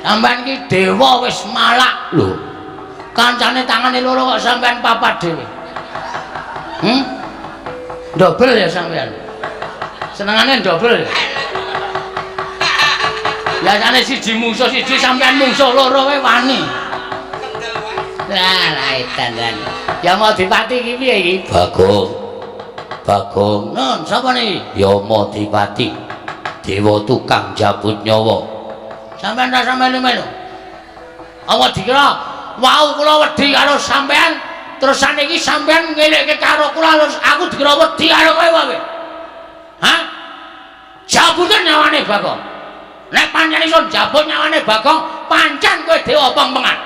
Sampeyan iki dewa wis malak lho. Kancane tangane loro kok sampeyan papat dhewe. Dobel ya sampeyan. Senengane dobel. Biasane siji mungsuh siji sampeyan mungsuh loro wae wani. Lah, lah edan. Ya mau dipati iki piye iki? Bagong. Bagong. Nun, sapa niki? Yama Dipati. Dewa tukang jabut nyawa. Sampeyan rasa melu-melu. Apa dikira wau kula wedi karo sampeyan, terus saniki sampeyan ngelekke karo kula terus aku dikira wedi karo kowe wae. Hah? Jabuten nyawane Bagong. Nek pancen iso njabut nyawane Bagong, pancen kowe dewa pengpengan.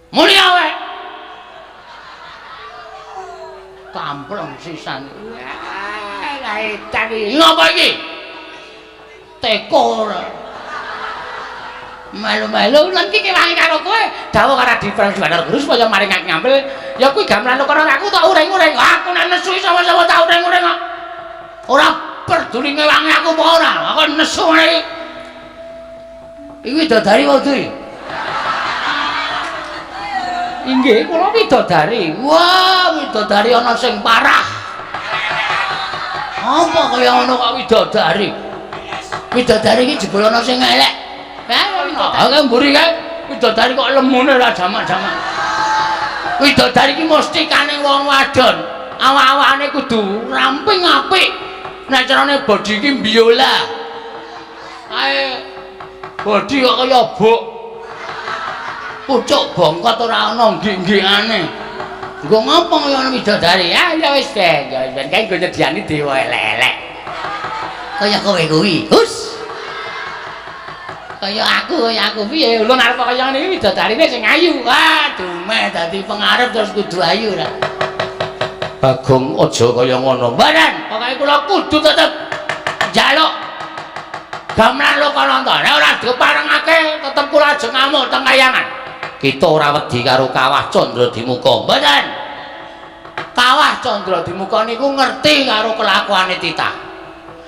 Mulia wae. Kampleng sisan. Wah, edan iki. Ngopo iki? Teko ora. Melu-melu lan iki kewangi karo kowe. Dawuh karo Adi Bathara Guru supaya maringake ngampil. Ya kuwi gamelan karo aku tak ureng-ureng. Aku nek nesu sapa-sapa tak ureng-ureng kok. Ora peduli ngewangi aku apa ora. Aku nesu ngene iki. Iki widodari wae. Inggih, kula widodari. Wah, widodari ana sing parah. Apa kaya ngono kok widodari? Widodari iki jebul ana sing elek. Ha, kae mburi kae. Widodari kok lemune ora jamak-jamak. Widodari iki mesti kane wong wadon. Awak-awakane kudu ramping apik. Nek carane body iki biola. Kae body kok kaya buk. Pucuk bongkot ora ana nggik-nggikane. Nggo ngopo kaya ana widodari? Ah ya wis ben, ya wis ben kae nggo nyediani dewa elek-elek. Kaya kowe kuwi. Hus. Kaya aku piye? Ulun arep kaya ngene iki widodarine sing ayu. Wah, dumeh dadi pengarep terus kudu ayu ra. Bagong aja kaya ngono. Mboten, pokoke kula kudu tetep njaluk gamelan Lokananta. Nek ora diparengake tetep kula ajeng ngamuk teng kayangan. Kita ora wedi karo Kawah Candradimuka. Mboten. Kawah Candradimuka niku ngerti karo kelakuane titah.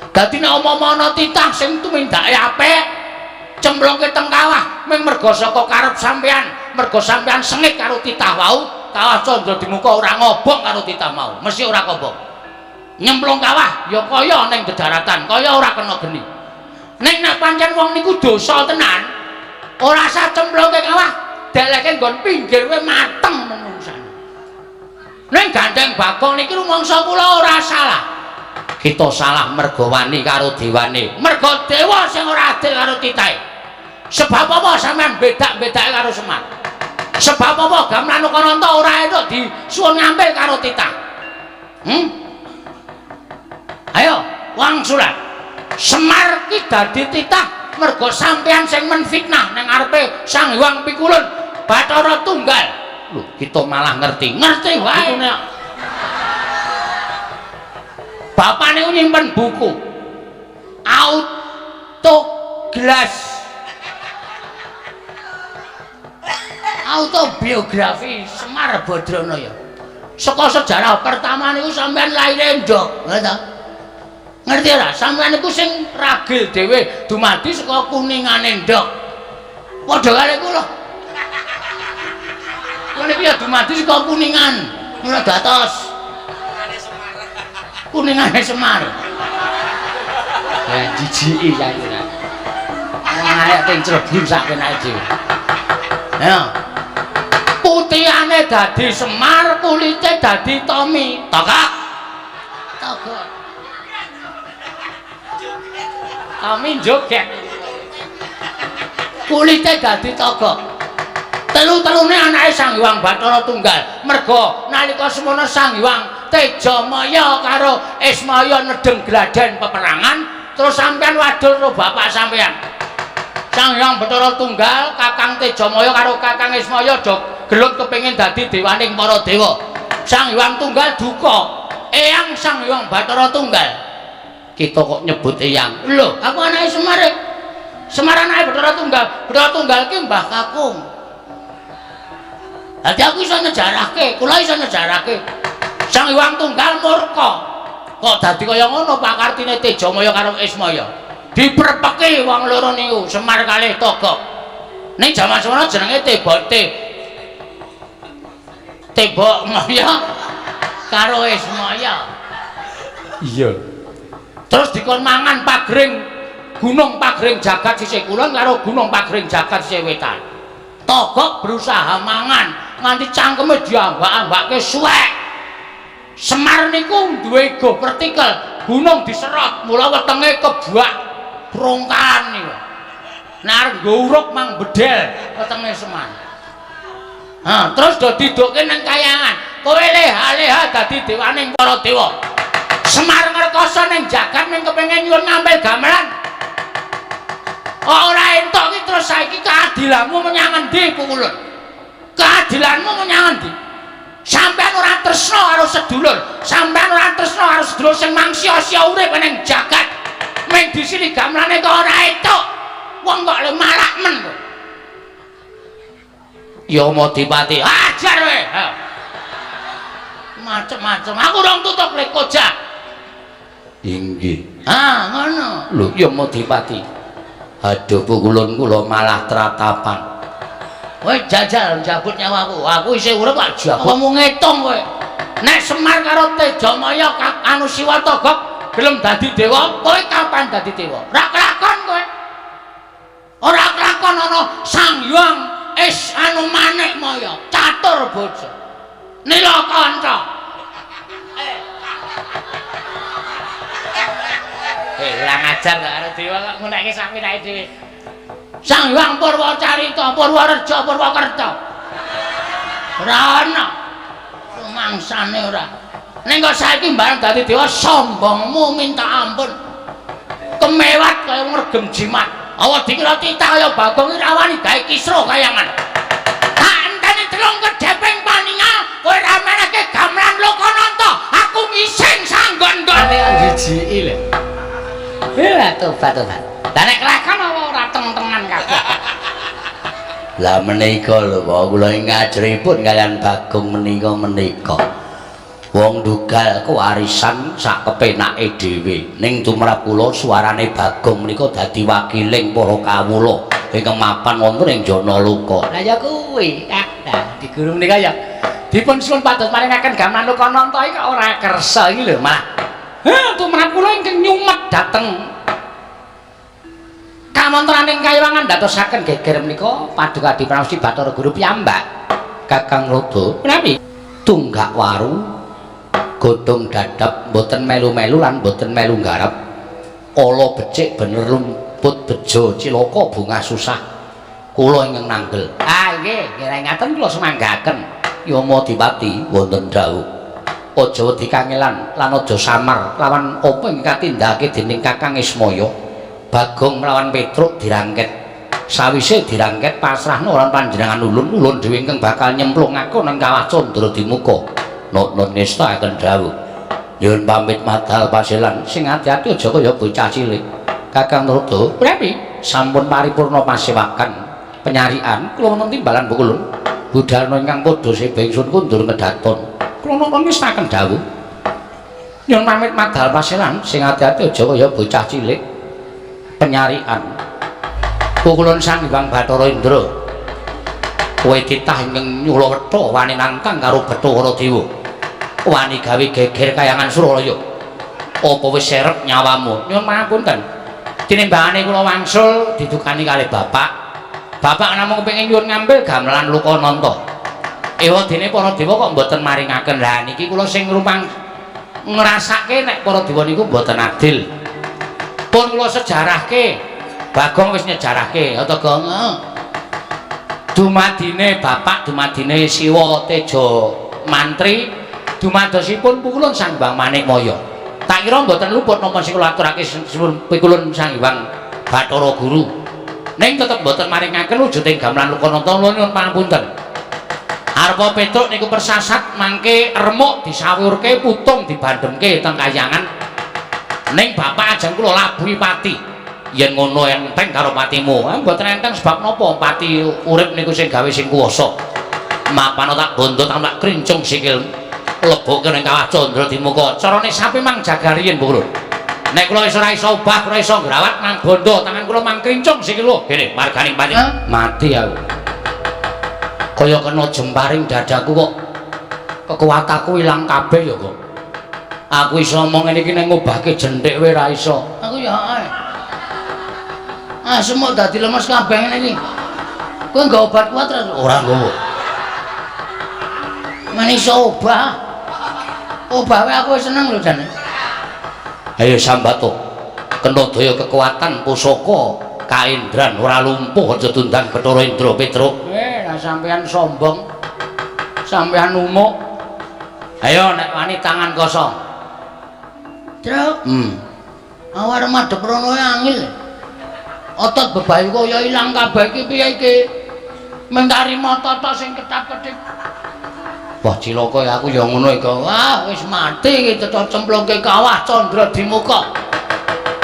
Dadi nek umpama ana titah sing tumindake apik, cemplungke teng kawah ming merga saka karep sampean, merga sampean sengit karo titah wau, Kawah Candradimuka ora ngobong karo titah mau, mesti ora kobong. Nyemplung kawah ya kaya ning dedaratan, kaya ora kena geni. Ning nek pancen wong niku dosa tenan, ora sah cemplungke kawah, deleke nggon pinggir kowe mateng menungsane. Ning gandeng Bagong niki rumangsa kula ora salah. Kita salah merga wani karo dewane. Merga dewa sing ora adil karo titahe. Sebab apa sampean bedak-bedake karo Semar? Sebab apa gamelan Lokananta ora entuk disuwun ngampil karo titah? Ayo, wangsulan. Semar ki dadi titah merga sampean sing menfitnah ning ngarepe Sang Hyang Pikulun Bathara Tunggal. Lho, kita malah ngerti. Ngerti wae. Bapak niku nyimpen buku Autoglass Autobiografi Semar Badranaya. Saka sejarah pertama niku sampean lahire ndok, ngerti ta? Ngerti ora? Sampean niku sing ragil dhewe dumadi saka kuningane ndok. Padha karo kula. Kula niku ya dumadi saka kuningan, ora datos. Kuningane Semar. Ya jijiki saiki. Wong ayak teng Cirebon sak kenake dhewe. Ya. Putihane dadi Semar, kulite dadi Tommy. Togok. Togok. Tommy joget. Kulite dadi togok. Telu-telune anake Sang Hyang Bathara Tunggal. Merga nalika semono Sang Hyang Tejamaya karo Ismaya nedeng gladen peperangan, terus sampean wadul karo bapak sampean. Sang Hyang Bathara Tunggal, Kakang Tejamaya karo Kakang Ismaya do gelut kepengin dadi dewaning para dewa. Sang Hyang Tunggal duka, eyang Sang Hyang Bathara Tunggal. Kita kok nyebut eyang. Lho, aku anake Semar. Semar anake Bathara Tunggal. Bathara Tunggal ki Mbah Kakung. Dadi aku iso nyejarahke, kula iso nyejarahke. Sang Hyang Tunggal murka. Kok dadi kaya ngono pakartine Tejamaya karo Ismaya. Diprepeki wong loro niku, Semar kalih Togok. Ning jaman semono jenenge Tebote. Tebok Maya karo Ismaya. Iya. Terus dikon mangan pagring Gunung Pagring Jagat sisih kulon karo Gunung Pagring Jagat sisih wetan. Togok berusaha mangan nganti cangkeme diambak-ambake suwek. Semar niku duwe ego vertikal, gunung diserot, mula wetenge kebak brongkalan niku. Nek arep nggo uruk mang bedel wetenge Semar. Ha, terus do didokke nang kayangan. Kowe leha-leha dadi dewaning para dewa. Semar ngrekoso ning jagat ning kepengin nyuwun ngambil gamelan. Ora entuk ki terus saiki keadilanmu menyang endi Pukulun? Keadilanmu menyang endi? Sampeyan ora tresna karo sedulur, sampeyan ora tresna karo sedulur sing mangsia-sia urip ning jagat. Ming disili gamelane kok ora entuk. Wong kok le malak men kok. Ya Madipati, ajar kowe. Macem-macem. Aku rong tutup le koja. Inggih. Ah, ngono. Lho, ya Madipati. Aduh Pukulun kula malah tratapan. Kowe jajal njabut nyawaku. Aku isih urip kok jabut. Apa mung ngitung kowe? Nek Semar karo Tejamaya anu Siwa Togok gelem dadi dewa, kowe kapan dadi dewa? Ora kelakon kowe. Ora kelakon ana Sang Hyang Is anu Manik Maya, catur bojo. Nila kanca. Kurang ajar kok karo dewa kok ngunekke sapenake dhewe. Sang Hyang Purwacarita, Purwareja, Purwakerta. Ora ana. Rumangsane ora. Ning kok saiki bareng dadi dewa sombongmu minta ampun. Kemewat kaya ngregem jimat. Awa dikira titah kaya Bagong iki ra wani gawe kisruh kayangan. Tak enteni telung kedheping paningal kowe ra menehke gamelan Lokananta. Aku ngising sanggon-gon. Jijiki lho. Lah tobat-tobat. Lah nek kelakon apa ora teng-tengan kabeh. Lah menika lho Pak, kula ing ngajripun kaliyan Bagong menika. Wong dugal kewarisan sak kepenake dhewe. Ning tumrap kula suarane Bagong menika dadi wakiling para kawula ingkang mapan wonten ing Janaloka. Lah ya kuwi. Ah, nah di guru menika ya dipun suwun pados maringaken gamelan Lokananta iki kok ora kersa iki lho malah. Heh, tumrap kula ingkang nyumet dhateng kamontraning kayiwangan ndadosaken geger menika Paduka Adi Pramesti Bathara Guru piyambak Kakang Rada. Menawi Tunggak waru godhong dadap mboten melu-melu lan mboten melu nggarap. Ala becik bener lumput bejo cilaka bungah susah. Kula ingkang nanggel. Ah nggih, nggih ngaten kula semanggaken. Yama Dipati wonten dawuh. Aja wedi kangelan lan aja samar lawan apa ing katindakake dening Kakang Ismaya. Bagong mlawan Petruk dirangket. Sawise dirangket pasrahno lan panjenengan ulun, ulun dhewe ingkang bakal nyemplungake nang kawah Candra Dimuka. Nun ngestakaken dawuh. Nyuwun pamit madal pasilan sing ati-ati aja kaya bocah cilik. Kakang Rada, Prami sampun paripurna pasewakan penyarian kula wonten timbalan bukulun. Budalna ingkang padha seba ingsun kundur ngedaton. Kula nonton ngestakaken dawuh. Nyuwun pamit madal pasilan sing ati-ati aja kaya bocah cilik. Penyarian. Pukulun Sang Hyang Bathara Indra. Kowe titah ingkang nyula wetha wani nantang karo Bathara Dewa. Wani gawe geger kayangan Suralaya. Apa wis serep nyawamu? Nyuwun pangapunten. Tinimbangane kula wangsul didukani kalih bapak. Bapak namung kepengin nyuwun ngambil gamelan Lokananta. Ewa dene para dewa kok mboten maringaken. Lah niki kula sing ngrupang ngrasake nek para dewa niku mboten adil. Pun kula sejarahke. Bagong wis nyejarahke, ya to, Gong? Dumadine bapak, dumadine Siwa Teja Mantri, dumadosipun pukulun Sang Hyang Manikmaya. Tak kira mboten luput napa sing kula aturake pikulun Sang Hyang Bathara Guru. Ning tetep mboten maringaken wujuding gamelan Lokananta nyuwun pangapunten. Arpa Petruk niku persasat mangke remuk disawurke putung dibandhemke teng kayangan. Ning bapak ajeng kula labuhi pati. Yen ngono enteng karo patimu. Ah mboten enteng sebab napa pati urip niku sing gawe sing kuwasa. Mapano tak bondo tak krincung sikil lebokke ning kawah Candra Dimuka. Carane sapi mang jaga riyin Bu Kulun. Nek kula wis ora iso obah, ora iso ngrawat mang bondo tangan kula mang krincung sikil lho. Kene marganing pati. Mati aku. Kaya kena jemparing dadaku kok kekuatanku ilang kabeh ya kok. Aku iso omong ngene iki nek ngobahke jenthik wae ora iso. Aku ya ae. Ah semua dadi lemes kabeh ngene iki. Kowe nggo obat kuat ora? Ora nggowo. Men iso obah. Obah wae aku wis seneng lho jane. Ayo sambato. Kena daya kekuatan pusaka kaendran ora lumpuh aja tundang Bathara Indra Petruk. Lah sampean sombong. Sampean umuk. Ayo nek wani tangan kosong. Truk. Awar madhep rono angil. Otot bebayu kaya ilang kabeh iki piye iki? Mentari mata tok sing ketap-ketip. Wah cilaka ya aku ya ngono iki. Wah wis mati iki cecok cemplungke kawah Candra Dimuka.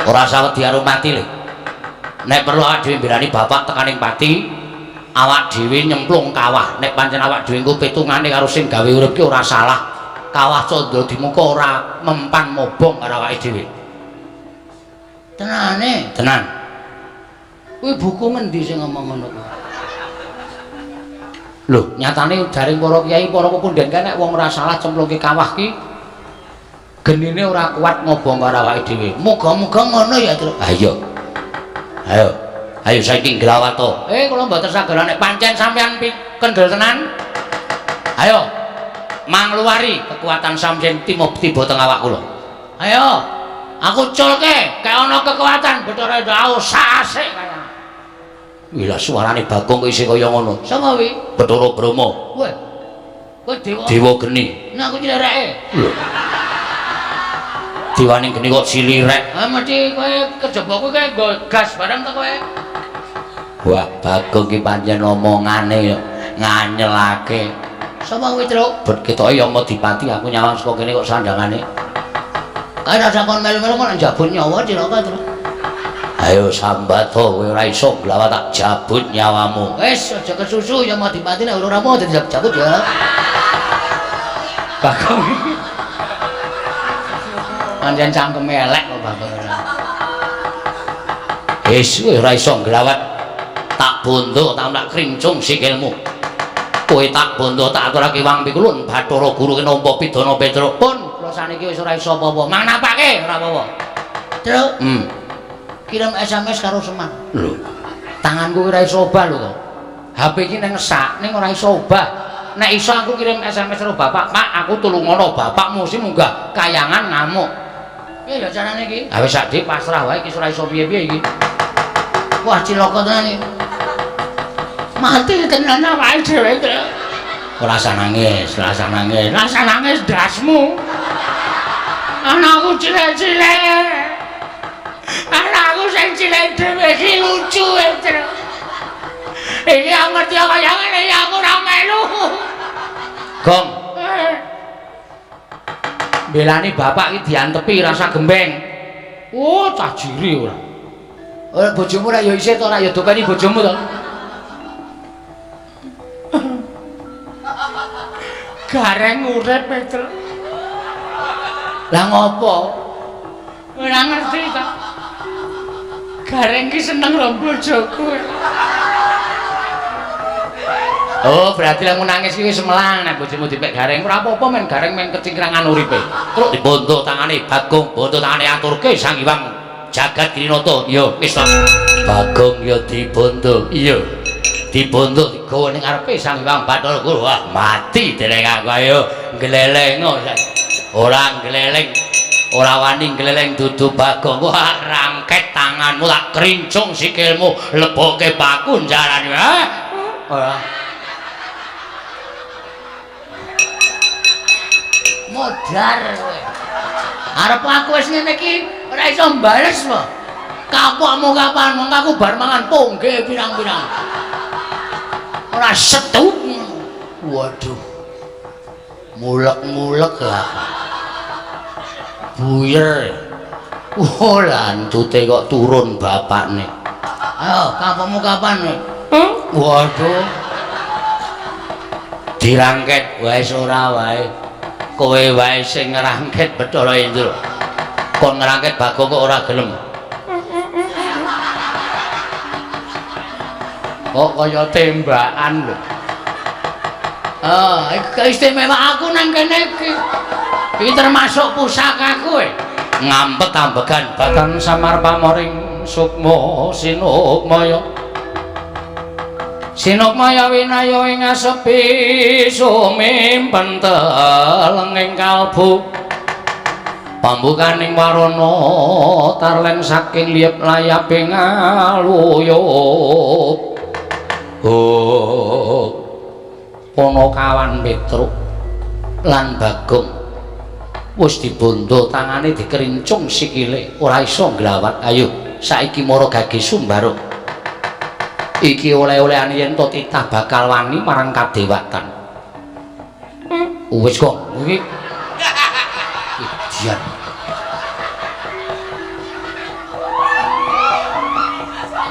Ora usah wedi karo mati le. Nek perlu awak dhewe mbelani bapak tekaning pati, awak dhewe nyemplung kawah. Nek pancen awak dhewe engko pitungane karo sing gawe urip ki ora salah. Kawah Candra Dimuka ora mempan mobong karo awake dhewe. Tenane? Tenan. Kuwi buku ngendi sing ngomong ngono kuwi? Lho, nyatane jaring para kiai, para pepundhen kae nek wong ora salah cemplungke kawah ki genine ora kuat ngobong karo awake dhewe. Muga-muga ngono ya, Truk. Ha iya. Ayo. Ayo saiki nglawato. Kula mboten saged nek pancen sampean kendel tenan. Ayo. Mangluwari kekuatan sampeyan tiba teng awak kula. Ayo. Aku culke, kaya ana kekuatan Bathara Indra sak asik kaya. Wih lah suarane Bagong kok isih kaya ngono. Sapa wi? Bathara Brahma. Weh. Kowe dewa. Dewa geni. Nah aku cilireke. Lho. Dewane geni kok cilirek. Ah mesti kowe kejaba kowe kae nggo gas barang to kowe. Wah, Bagong ki pancen omongane nganyelake. Sapa kuwi, Truk? Bet ketoke Yama Dipati aku nyawang saka kene kok sandangane. Kae rasa kon melu-melu kok njabut nyawa cilaka, Truk. Ayo sambat to kowe ora iso glawat tak jabut nyawamu. Wis aja kesusu Yama Dipati nek ora mau dijabut ya. Bagong. Pancen cangkeme elek kok Bagong ora. Wis kowe ora iso nglawat tak bondo tak krincung sikilmu. Kowe tak bondo tak aturake wang pikulun Bathara Guru ki nampa pidana Petruk. Pun kula saniki wis ora iso apa-apa. Mang napake ora apa-apa. Truk. Kirim SMS karo Semar. Lho. Tanganku ora iso obah lho kok. HP iki nang ngesak ning ora iso obah. Nek iso aku kirim SMS karo bapak, "Pak, aku tulungono bapakmu sing munggah kayangan ngamuk." Piye ya carane iki? Ha wis sak dik pasrah wae iki ora iso piye-piye iki. Wah, cilaka tenan iki. Mati tenan awake dhewe, Truk. Ora usah nangis, ora usah nangis. Ora usah nangis ndasmu. Anakku cilik-cilik. Anakku sing cilik dhewe iki lucu, Truk. Iki aku ngerti kaya ngene ya aku ora melu. Gong. Belani bapak iki diantepi rasa gembeng. Oh, cah jiri ora. Ora bojomu ora ya isih to ora ya dopeni bojomu to. Gareng urip, Petruk. Lah ngopo? Ora ngerti ta. Gareng ki seneng karo bojoku. Oh, berarti lamun nangis iki wis melang nek bojomu dipek gareng. Ora apa-apa men gareng men kecingkrangan uripe. Truk dibondo tangane Bagong, bondo tangane aturke Sang Hyang Jagat Girinata. Iya, wis to. Bagong ya dibondo. Iya. Dibondo digawa ning ngarepe Sang Hyang Bathara Guru. Wah, mati dereng aku ayo gleleng. Ora gleleng. Ora wani gleleng dudu Bagong. Wah, rangket tanganmu tak krincung sikilmu, lebokke paku njarane. Ora. Modar kowe. Arep aku wis ngene iki ora iso mbales po. Kapokmu kapan mong aku bar mangan pongge pirang-pirang. Ora setu. Waduh. Mulek-mulek lah. Buyer. Oh, lantute kok turun bapakne. Ayo, kapokmu kapan kowe? Waduh. Dirangket wae ora wae. Kowe wae sing ngrangket Bathara Indra. Kon ngrangket Bagong kok ora gelem. Kok kaya tembakan lho. Ah, iki istimewa aku nang kene iki. Iki termasuk pusakaku e. Ngampet ambegan batan samar pamoring sukma sinukmaya. Sinukmaya winaya ing asepi sumimpen telenging kalbu. Pambukaning warana tarlen saking liyep layaping aluyup. Oh. Panakawan Petruk lan Bagong wis dibondo tangane dikerincung sikile ora iso nglawat. Ayo saiki mara gage sumbaruk. Iki oleh-olehane yen to titah bakal wani marang kadewatan. Wis kok iki Dian.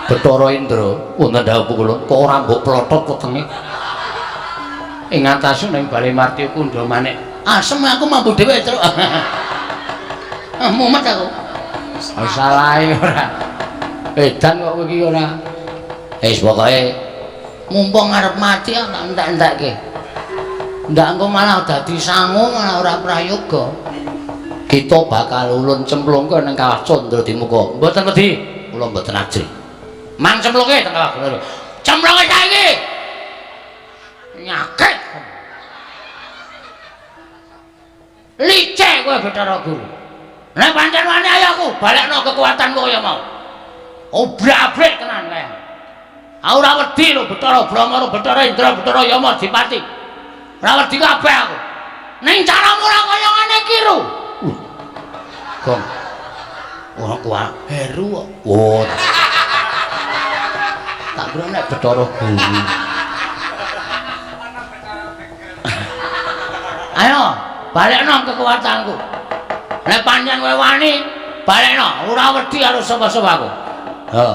Bathara Indra wonten dawuh kula kok ora mbok plotot wetenge. Ing atase ning Bale Martya Kundha Manik. Asem aku mampu dhewe, Truk. Mumet aku. Salahe ora. Edan kok kowe iki ora. Wis pokoke mumpung arep mati aku tak entek-entekke. Ndak engko malah dadi sangu malah ora prayoga. Kita bakal ulun cemplungke ning kawah Candra Dimuka. Mboten wedi, kula mboten ajri. Mang cemplungke teng kawah. Cemplungke saiki. Nyakit. Licik kowe Bathara Guru. Nek pancen wani ayo aku balekno kekuatanku kaya mau. Obrak-abrik tenan kae. Aku ora wedi lho Bathara Brahma, Bathara Indra, Bathara Yama Dipati. Ora wedi kabeh aku. Ning caramu ora kaya ngene iki, Ru. Gong. Ora kuat. Heru kok. Oh. Tak kira nek Bathara Guru. Ayo, balekno kekuatanku. Nek pancen kowe wani, balekno, ora wedi karo sapa-sapa aku. Ha.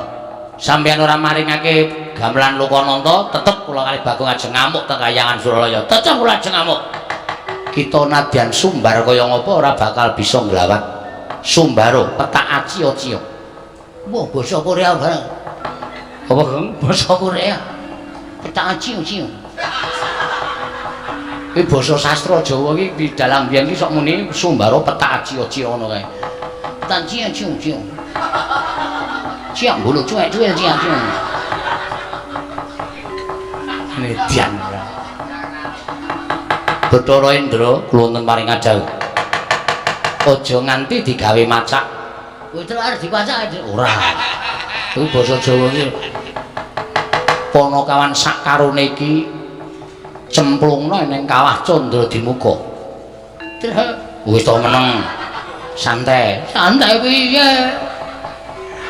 Sampeyan ora maringake gamelan Lokananta, tetep kula kali Bagong ajeng ngamuk teng Kayangan Suralaya. Tetep kula ajeng ngamuk. Kita nadyan sumbar kaya ngapa ora bakal bisa nglawat. Sumbaro petak acio-cio. Wah, basa Korea bareng. Apa, Gong? Basa Korea. Petak acio-cio. Iki basa sastra Jawa iki di dalang biyen iki sok muni Sumbaro petak acio-cio ngono kae. Petak acio-cio. Ciak bulu cuek-cuek ciak ciak. Median. Bathara Indra kula wonten paring ajaw. Aja nganti digawe macak. Kowe terus arep dipacak ora. Kuwi basa Jawa iki. Panakawan sak karone iki cemplungna ning kawah Candra Dimuka. Wis to meneng. Santai. Santai piye?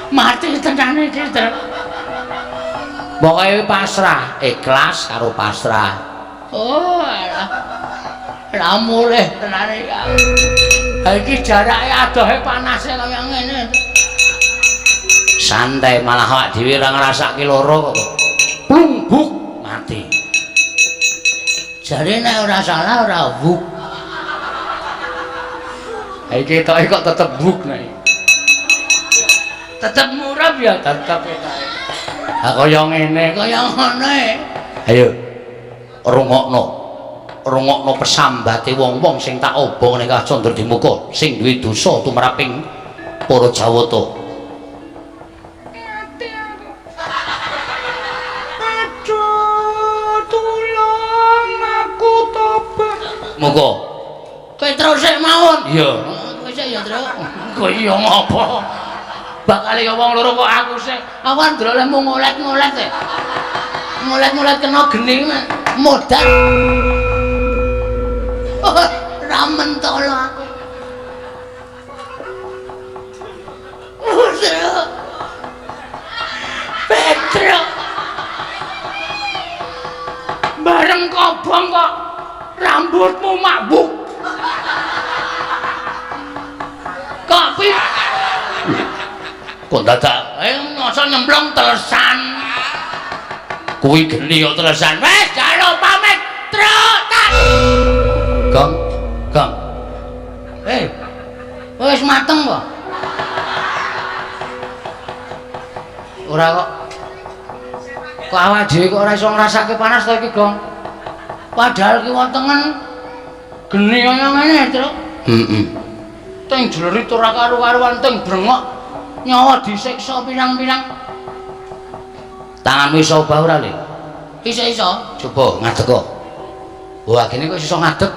Mati tenan iki, Tru. Pokoke pasrah, ikhlas karo pasrah. Oh, alah. Lah mulih tenan iki. Ha iki jarake adohe panase kaya ngene. Santai malah awak dhewe ora ngrasake lara kok. Plungbuk mati. Jare nek ora salah ora wuk. Ha iki ketoke kok tetep wuk nek. Tetep murab ya tetep ketoke. Ha kaya ngene, kaya ngono. Ayo rungokno. Rungokno pesambate wong-wong sing tak obong ning Candra Dimuka sing duwe dosa tumraping para Jawata. Aduh, tulung aku tobat. Muga. Kowe terus sik mawon. Iya. Kowe sik ya, Tru. Kowe iya ngopo? Bakal ya wong loro kok aku sik. Aku ndrok lehmu ngolet-ngolet e. Ngolet-ngolet kena geni modal. Ora mentolo aku. Petro. Bareng kobong kok rambutmu mabuk. Kok pi? Kok dadak masa nyemplung telesan. Kuwi geni kok telesan. Wis jalo pamit. Truk tas. Gong, gong. Wis mateng kok. Ora kok. Kok awak dhewe kok ora iso ngrasake panas to iki, Gong? Padahal ki wontengen geni kaya ngene, Truk. Heeh. Teng jlerit ora karu-karuan teng brengok. Nyawa disiksa pirang-pirang. Tanganmu iso obah ora, Le? Iso-iso. Coba ngadeg kok. Wah, kene kok iso ngadeg.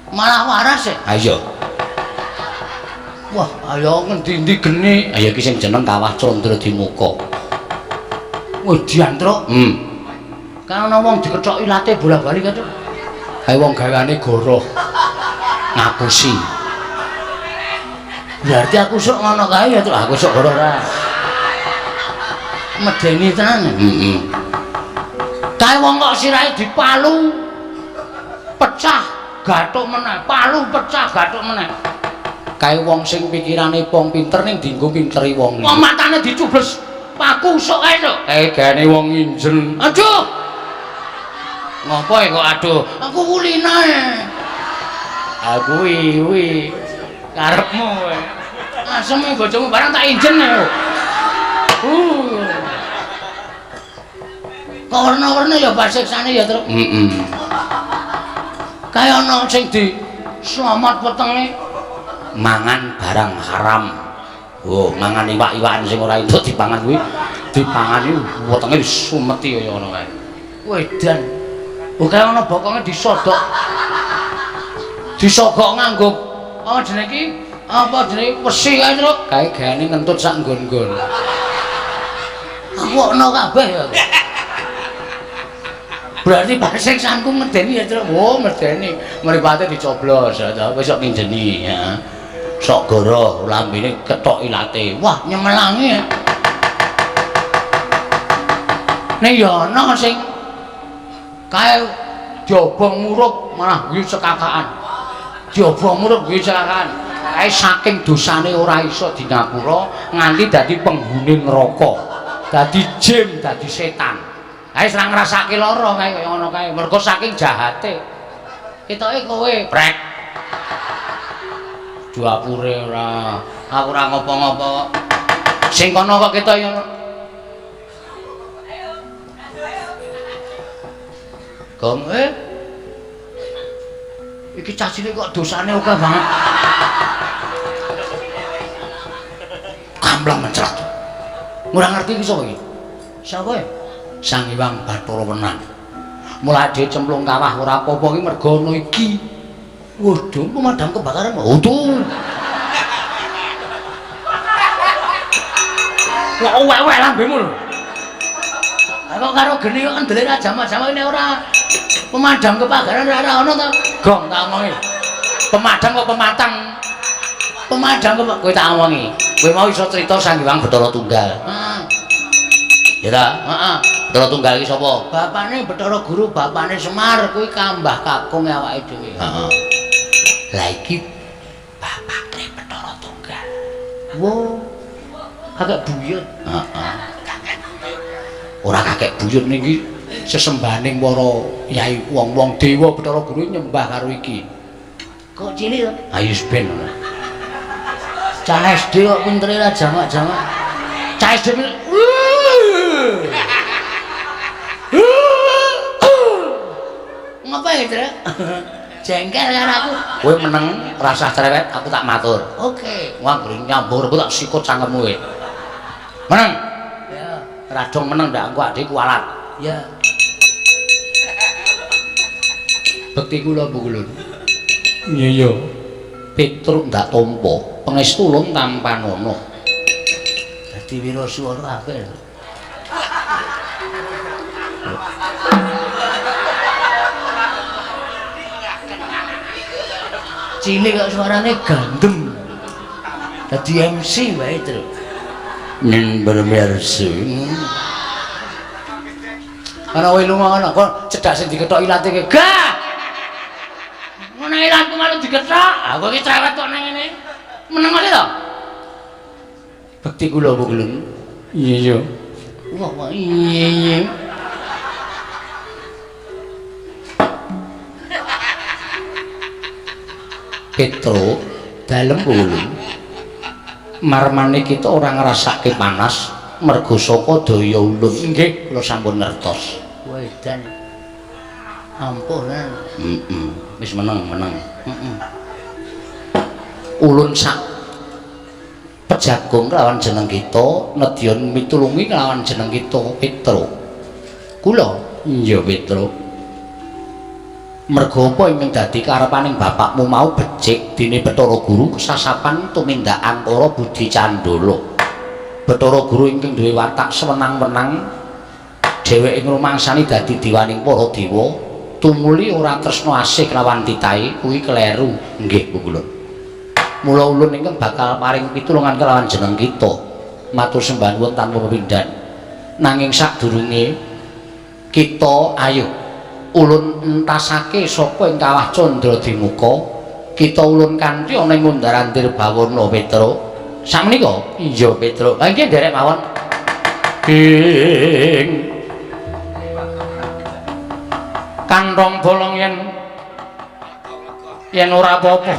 Malah waras e. Ha iya. Wah, ayo ngendi-endi geni. Ayo iki sing jeneng Kawah Candra Dimuka. Wah, diantruk. Kan ana wong dikethok ilate bola-bali kae, Truk. Kae wong gaweane goroh. Ngapusi. Berarti aku sok ngono kae ya, Truk. Aku sok goroh ora. Medeni tenan. Heeh. Kae wong kok sirahe dipalu pecah gathuk meneh, palu pecah gathuk meneh. Kae wong sing pikirane wong pinter ning dienggo pinteri wong. Wong matane dicubles paku sok kae, Truk. Kae gaene wong nginjen. Aduh. Ngopo e kok aduh? Aku kulina e. Ha kuwi kuwi karepmu kowe. Aseme bojomu barang tak injen e. Kok werna-werna ya pasiksane ya, Truk. Heeh. Kaya ana sing di slamet wetenge mangan barang haram. Oh, mangan iwak-iwakan sing ora entuk dipangan kuwi dipangani wetenge sumeti kaya ngono kae. Wedan. Oh, kaya ana bokonge disodok. Disogok nganggo apa jenenge iki? Apa jenenge wesi kae, Truk? Kae gaene ngentut sak nggon-nggon. Aku ono kabeh ya. Berarti pasiksanku medeni ya, Truk. Oh, medeni. Mripate dicoblos ya ta, wis sok nginjeni ya. Sok goro lambene ketok ilate. Wah, nyemelangi. Nek ya ana sing kae diobong murup malah guyu cekakaan. Diobong murup guyu cekakaan. Kae saking dosane ora iso di ngapura nganti dadi penghuni neraka. Dadi jin, dadi setan. Kae ora ngrasake lara kae kaya ngono kae. Mergo saking jahate. Ketoke kowe prek. Duapure ora. Aku ora ngopo-ngopo. Sing kono kok ketoke ngono. Gong iki cah cilik kok dosane akeh banget. Kamlang mencrat. Ora ngerti iki sapa iki? Sapa e? Sang Hyang Bathara Wenang. Mulai dhewe cemplung kawah ora apa-apa iki mergo ana iki. Waduh, pemadam kebakaran. Utuh. Kok wek-wek lambemu lho. Kok karo geni kok kendele ra jamak-jamak ini ora pemadam kebakaran ora ana to. Gong tak omongi. Pemadam kok pematang. Pemadam kok kowe tak omongi. Kowe mau iso crita Sang Hyang Bathara Tunggal. Heeh. Ya ta? Heeh. Bathara Tunggal iki sapa? Bapane Bathara Guru, bapane Semar kuwi kambah kakung awake dhewe. Heeh. Lah iki bapake Bathara Tunggal. Wo. Kakek buyut. Heeh. Ora kakek buyut niki sesembahaning para yai wong-wong dewa Bathara Guru nyembah karo iki. Kok cilik to? Ayo ben. Cah SD kok pintere ra jamak-jamak. Cah SD ngapa ya, Truk? Jengkel karo aku. Kowe meneng, rasah cerewet, aku tak matur. Oke. Wah, anggere nyambur aku tak sikut cangkemmu kowe. Meneng. Ya. Radong meneng ndak engko adike kualat. Ya. Bekti kula Bu Ulun. Iya iya. Petruk ndak tampa, pangestu ulun tampanana. Dadi wirasuara apik. Cilik kok suarane gandeng. Dadi MC wae, Truk. Ning bermersi. Ana kowe lunga ngono, kok cedhak sing dikethok ilate ki. Gah! Ngono ilatku malah dikethok. Aku iki cerewet kok nang ngene. Meneng kok to? Bekti kula Bu Ulun. Iya iya. Wah, wah iya iya. Petro dalem Bu Ulun. Marmane kita ora ngrasake panas mergo saka daya ulun. Nggih, kula sampun ngertos. Wedan. Ampuh lan. Heeh. Wis meneng, meneng. Heeh. Ulun sak pejagung kelawan jeneng kita, nedya mitulungi kelawan jeneng kita Petro. Kula? Iya, Petro. Mergo apa ingkang dadi karepaning bapakmu mau becik dene Bathara Guru kesasapan tumindak angkara budi candala. Bathara Guru ingkang duwe watak sewenang-wenang dheweke ngrumangsani dadi diwaning para dewa tumuli ora tresna asih kelawan titahe kuwi kleru. Nggih Bu Ulun. Mula ulun ingkang bakal paring pitulungan kelawan jeneng kita. Matur sembah nuwun tanpa pepindhan. Nanging sadurunge kita ayo ulun entasake saka ing kawah Candra Dimuka, kita ulun kanthi ana ing Undar-andir Bawana Petro. Sakmenika? Iya Petro. Ha nggih nderek mawon. Ing kantong bolong yen ora apa-apa.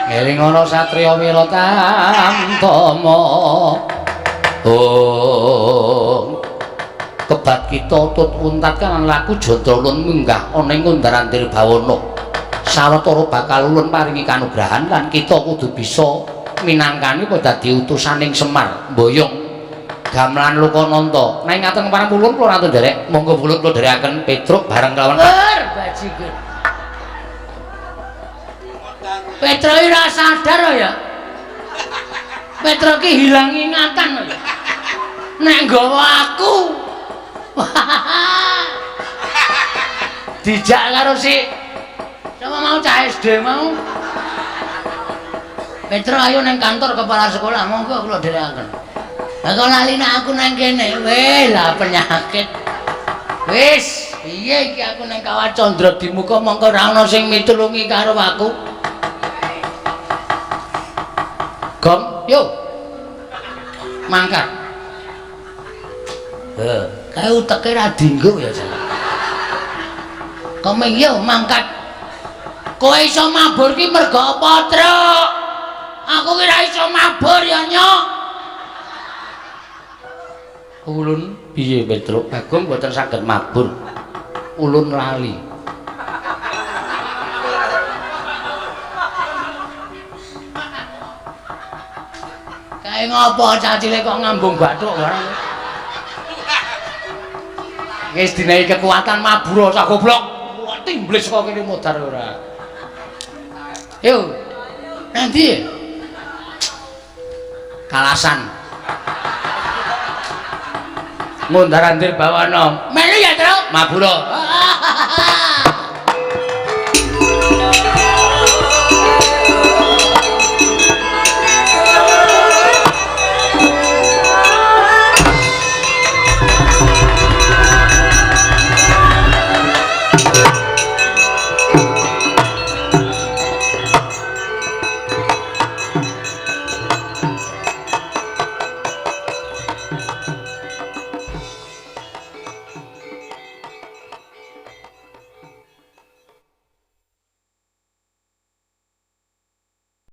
Ngeling ana satriya wira tamtama. Oh. Kebat kita tut untat kan laku jandra ulun munggah ana ing Undar-andir Bawana. Sawetara bakal ulun paringi kanugrahan lan kita kudu bisa minangkani apa dadi utusaning Semar mboyong gamelan Lokananta. Nek ngaten parang ulun kula rantun nderek, monggo ulun kula nderekaken Petruk bareng kelawan bajigur. Petruk ora sadar ya. Petruk ki hilang ingatan ya. Nek nggawa aku Dijak karo si sama mau cah SD mau. Petro ayo nang kantor kepala sekolah, monggo kula dherekaken. Lah kok lali nek aku nang kene, weh lah penyakit. Wis, piye iki aku nang Kawah Candra Dimuka mongko ora ana sing mitulungi karo aku. Gom, yo. Mangkat. Heh, kae uteke ra dinggo ya jan. Komeng yo mangkat. Kowe iso mabur ki mergo apa, Truk? Aku ki ra iso mabur ya, Nyok. Ulun piye, Petruk? Bagong mboten saged mabur. Ulun lali. Kae ngopo cah cilik kok ngambung bathuk barang. Wis dinehi kekuatan mabur cah goblok. Wah, timblis kok kene modar ora. Yo. Nanti Kalasan. Ngundar-andir bawana. Melu ya, Truk? Mabura.